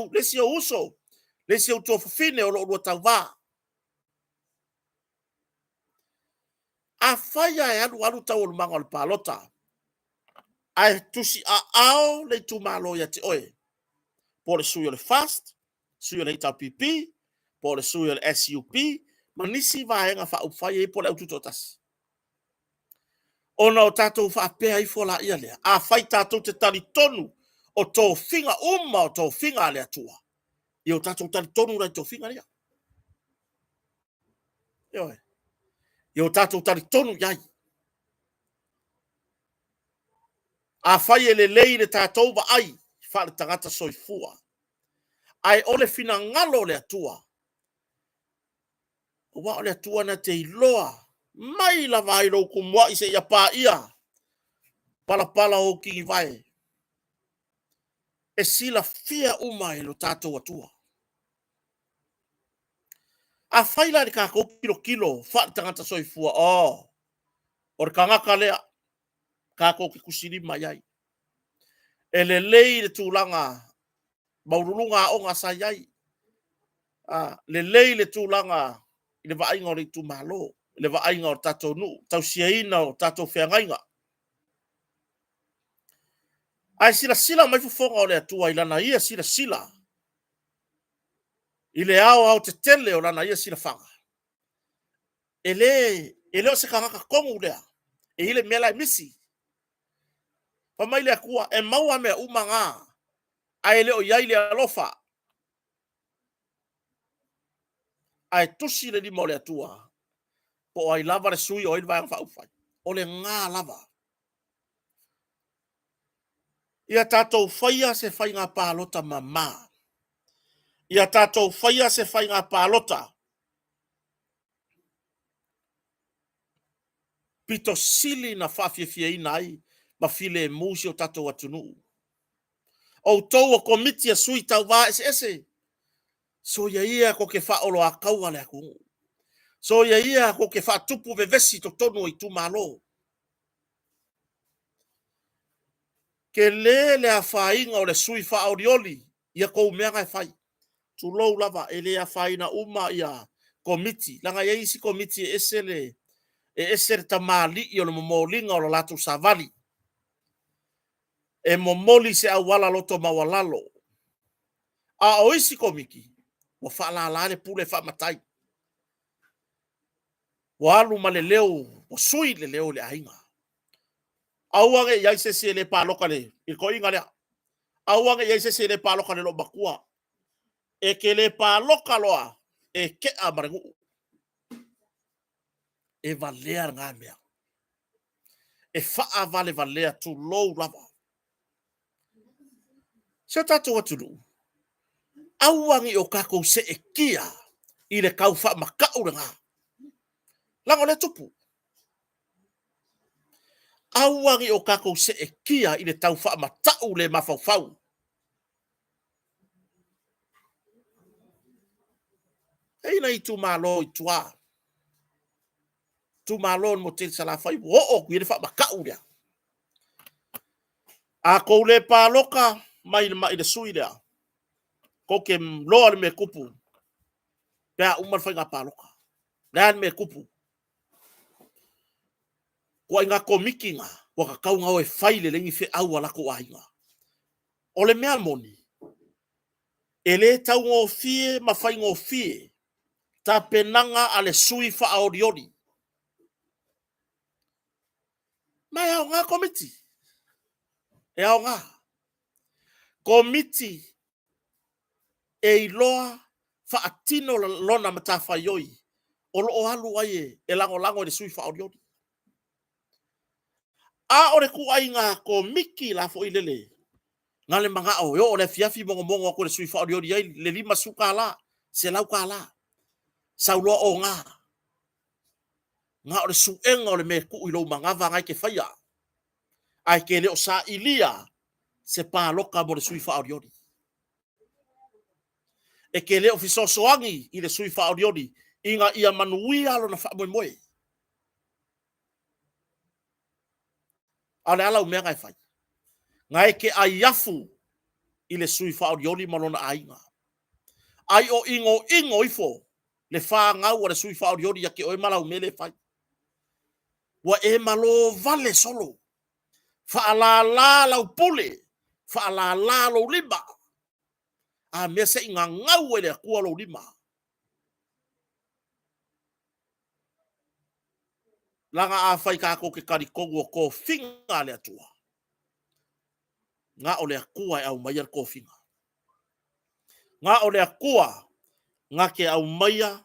ou uso, le isi ou tuafafine o lo o oulua tauva. Afai lava e alu alu taualumaga o le palota ae tusiaao le itumalo ia te oe, po o le sui o le FAST, sui o le HRPP, po o le sui o le SUP, ma nisi Vaega Faaupufai e i ai po o le Aututoatasi. Ona o tatou faapea ifo lea, afai tatou te talitonu o tofiga uma o tofiga a le Atua, ia o tatou talitonu la i tofiga ia. Ioe. Ia o tatou talitonu i ai. Afai e lelei le tatou vaai faale-tagata soifua, ae o le finagalo o le Atua, aua o le Atua na te iloa mai lava i lou tumuai seia paia palapala o ou tinivae. E silafia uma e lo tatou Atua. Afai la i le tatou tilotilo faale-tagata soifua, oh, o le tagata lea tatou te tusilima i ai. E lelei le tulaga maualuluga aoga sa i ai, lelei le tulaga i le vaaiga o le itumalo, le vaaiga o le tatou nuu, tausiaina o tatou feagaiga. Ae silasila mai fofoga o le Atua i lana ia silasila i le aoaotetele o lana ia silafaga, e le o se tagata tonu lea e i ai le mea la e misi. Fai mai le Atua, e maua mea uma na, ae le o i ai le alofa. Ae tusi le lima o le Atua, po o ai lava le sui o ai le Vaega Faaupufai, o lena lava. Ia tatou faia se faiga palota mama. Ia tatou faia se faiga palota pito sili ona faafiafiaina ai ma filemu si o tatou atunuu. Outou o komiti a sui tauva eseese, soia ia tou te faaoloataua le atunuu. Soia ia tou te faatupu vevesi i totonu o itumalo. Tele le afaina o le sui faaolioli i a outou mea na e fai. Tulou lava, e le afaina uma ia komiti, leaga e i ai isi komiti e ese le tamalii o le momoliga o le latou savali. E momoli i se auala loto maualalo. A o isi komiti, ua faalala le pule faamatai. Ua alu ma le leo, ua sui le leo o le aiga. Aua ne i i ai se isi e le palota i le toeaina lea. Aua ne i i ai se isi e le palota i le loomatua. E te le palota loa, e tea ma le nuu. E valea lena mea. E faavalevalea, tulou lava. Si o tatou atunuu, aua ne i o tatou seetia i le tau faamatau lena, leaga o lea e tupu. Aua ne i o tatou seetia i le tau faamatau le mafaufau. E i ai nai itumalo i tua, itumalo o le motu tele i Salafai, ua oo atu i ai le faamatau lea. A tou le palota mai i le sui lea, tou te iloa le mea e tupu pe a uma le faiga palota. O le a le mea e tupu? Ituaiga komiti na, ua tatau ona o e fai lelei ni feau a latou aiga. O le mea moni, e le taugofie ma faigofie tapenaga a le sui faaolioli. Ma e aoga komiti, e aoga. Komiti e iloa faatino lona matafaioi o lo o alu ai e lagolago i le sui faaolioli. A o le ituaiga Komiti la foi lele, na le manao e oo i le afiafi mogomogo atu e le sui faaolioli ai le $50, $100, sau loa oga. Na o le suega o le mea e tuu i lou manava na e te faia, ae te le o sailia se palota mo le sui faaolioli. E te le o fesoasoani i le sui faaolioli ina ia manuia lona faamoemoe. A o le a lau mea na e fai? Na e te ai afu i le sui faaolioli ma lona aiga, ai o inoino ifo le fanau a le sui faaolioli ia te oe ma lau mea lea e fai. Ua e malo vale solo, faalala lau pule, faalala lou lima. A mea se i gagau ai e le Atua lou lima? Leaga afai tatou te talitonu o tofiga a le Atua, na o le Atua e aumaia le tofiga. Na o le Atua na te aumaia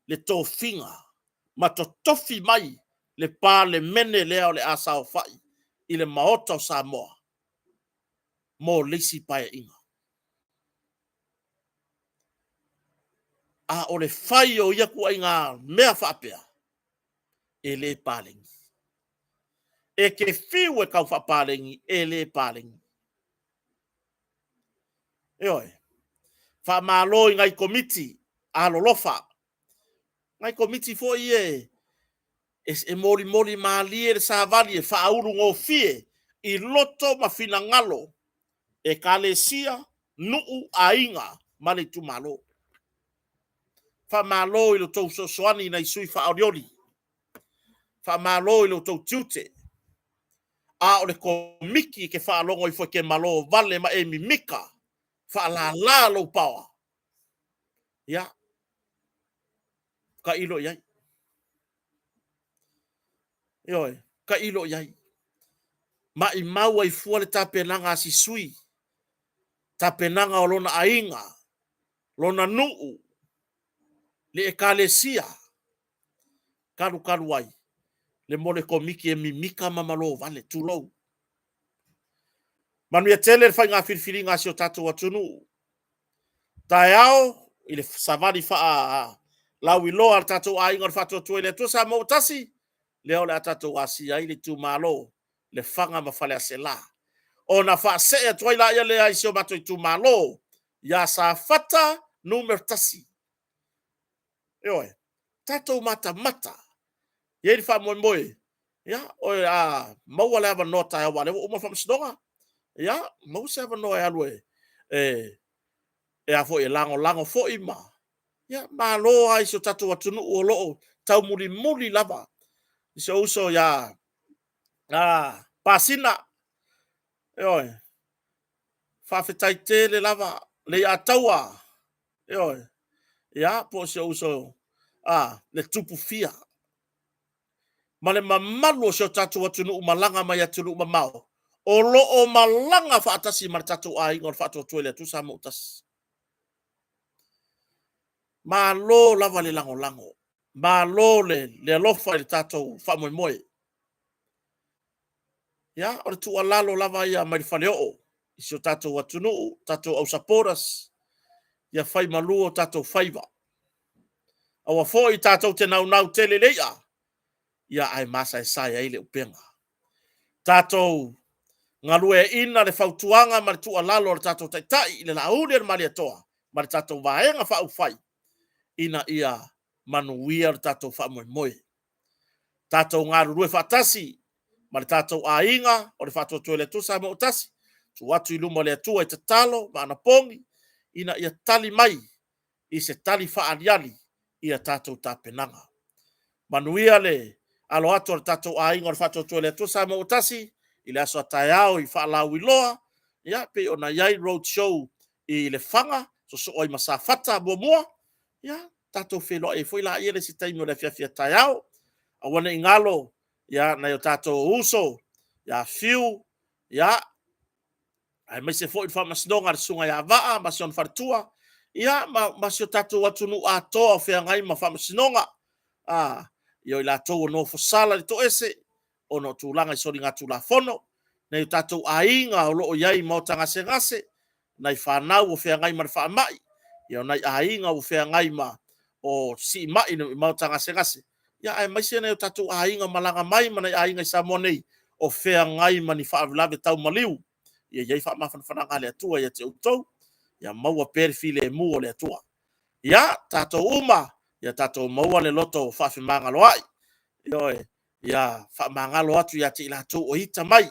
le tofiga ma totofi mai le Palemene lea o le a saofai i le Maota o Samoa mo le isi Paeaiga. A o le fai o ia ituaiga mea faapea, e le paleni. E te fiu e tau faapaleni, e le paleni. Ioe. Faamalo i nai Komiti alolofa, nai Komiti foi ia e molimoli malie le savali e faaulugofie i loto ma finagalo Ekalesia, nuu, aiga ma le itumalo. Faamalo i lo outou fesoasoani i sui faaolioli, faamalo i lo outou tiute. A o le Komiti e te faalogo ifo e te malo vale ma e mimita, faalala lou power, ia tailo i ai. Ioe, tailo i ai. Maumau ai fua le tapenaga a si sui, tapenaga a lona aiga, lona nuu, le ekalesia, talu talu ai, le mea o le Komiti e mimita ma malo vale, tulou. Manuia tele le faiga filifiliga a si o tatou atunuu. Taeao i le savali faalauiloa a le tatou aiga o le Faatuatua i le Atua Samoa ua Tasi, lea o le a tatou asia ai le itumalo o Lefaga ma Faleaseela. Ona faasee atu ai lea i si o matou itumalo ia Safata 1. Ioe, tatou matamata. E i ai le faamoemoe, o le a maua le avanoa taeao aua o lea ua uma le faamasinoga. Ia, maua se avanoa e alu e lagolago foi ma… Ia malo lava i si o tatou atunuu o lo o taumulimuli lava i si ou uso ia Pasina. Ioe, faafetai tele lava Leiataua, ioe, po o si ou uso le Tupufia ma le mamalu o si o tatou atunuu malaga mai atunuu mamao o lo o malaga faatasi ma le tatou aiga o le Faatuatua i le Atua Samoa ua Tasi. Malo lava le lagolago, malo le alofa i le tatou faamoemoe. Ia, o le tuualalo lava ia mai le faleoo i si o tatou atunuu, tatou au supporters, ia fai malu o tatou faiva. Aua foi tatou te naunau tele i le i'a, ae masaesae ai le upega. Tatou galueaiina le fautuaga ma le tuualalo a lo tatou Taitai i le Lauli o le Malietoa ma le tatou Vaega Faaupufai ina ia manuia lo tatou faamoemoe. Tatou galulue faatasi ma le tatou aiga o le Faatuatua i le Atua Samoa ua Tasi, tuu atu i luma o le Atua i tatalo ma anapogi ina ia tali mai i se tali faaaliali i a tatou tapenaga. Manuia le alo atu o le tatou aiga o le Faatuatua i le Atua Samoa ua Tasi i le aso a taeao i faalauiloa e pei ona i ai road show i Lefaga, sosoo ai ma Safata 1, ia tatou feiloai ai foi lea i le isi taimi o le afiafi a taeao. Aua ne i galo nai o tatou uso ia Fiu, aemaise foi le faamasinoga a le Susuga ia Vaa ma si ona faletua, ia ma si o tatou atunuu atoa o feagai ma faamasinoga, i latou o nofosala i le toese. ona o tulaga i soligatulafono, nai o tatou aiga o lo o i ai i maota gasegase, nai fanau o feagai ma le faamai, o nai aiga ua feagai ma o siimai i maota gasegase, aemaise nai o tatou aiga malaga mai ma nai aiga i Samoa nei o feagai ma ni faalavelave tau maliu. Ia i ai faamafanafanaga a le Atua ia te outou, ia maua pea le filemu o le Atua. Ia, tatou uma, ia tatou maua le loto faafemagaloai, ioe, ia faamagalo atu ia te i latou o ita mai,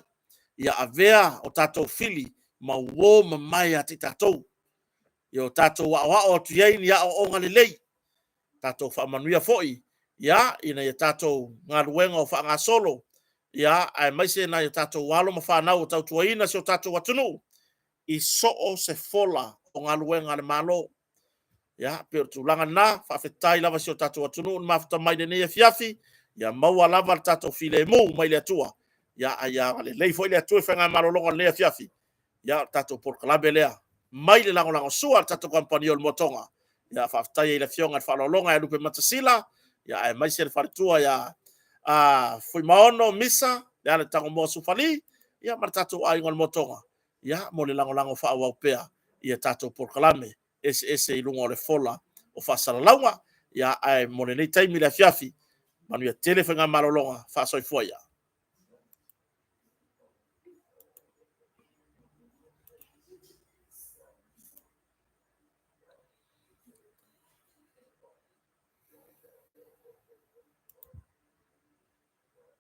ia avea o tatou fili ma uo mamae ia te i tatou, ia o tatou aoao atu i ai ni aoaoga lelei, tatou faamanuia foi i nai a tatou galuega o faagasolo, aemaise nai o tatou alo ma fanau o tautuaina si o tatou atunuu i so o se fola o galuega a le Malo. Ia, pei o le tulaga lena. Faafetai lava i si o tatou atunuu na mafuta mai i lenei afiafi, ia maua lava le tatou filemu mai le Atua, a ia agalelei foi le Atua i faiga malologa o lenei afiafi. Ia, o le tatou polokalame lea mai le lagolagosua a le tatou kamupani o le Moa Toga. Faafetai ai i le Afioga i le Faaaloaloga ia Lupematasila aemaise le faletua ia Fuimaono Misa, Leala Tagomoa Sufali ma le tatou aiga o le Moa Toga mo le lagolago faaauau pea i a tatou polokalame eseese i luga o le fola o faasalalauga. Ae mo lenei taimi i le afiafi, manuia tele faiga malologa, faasoifua ia.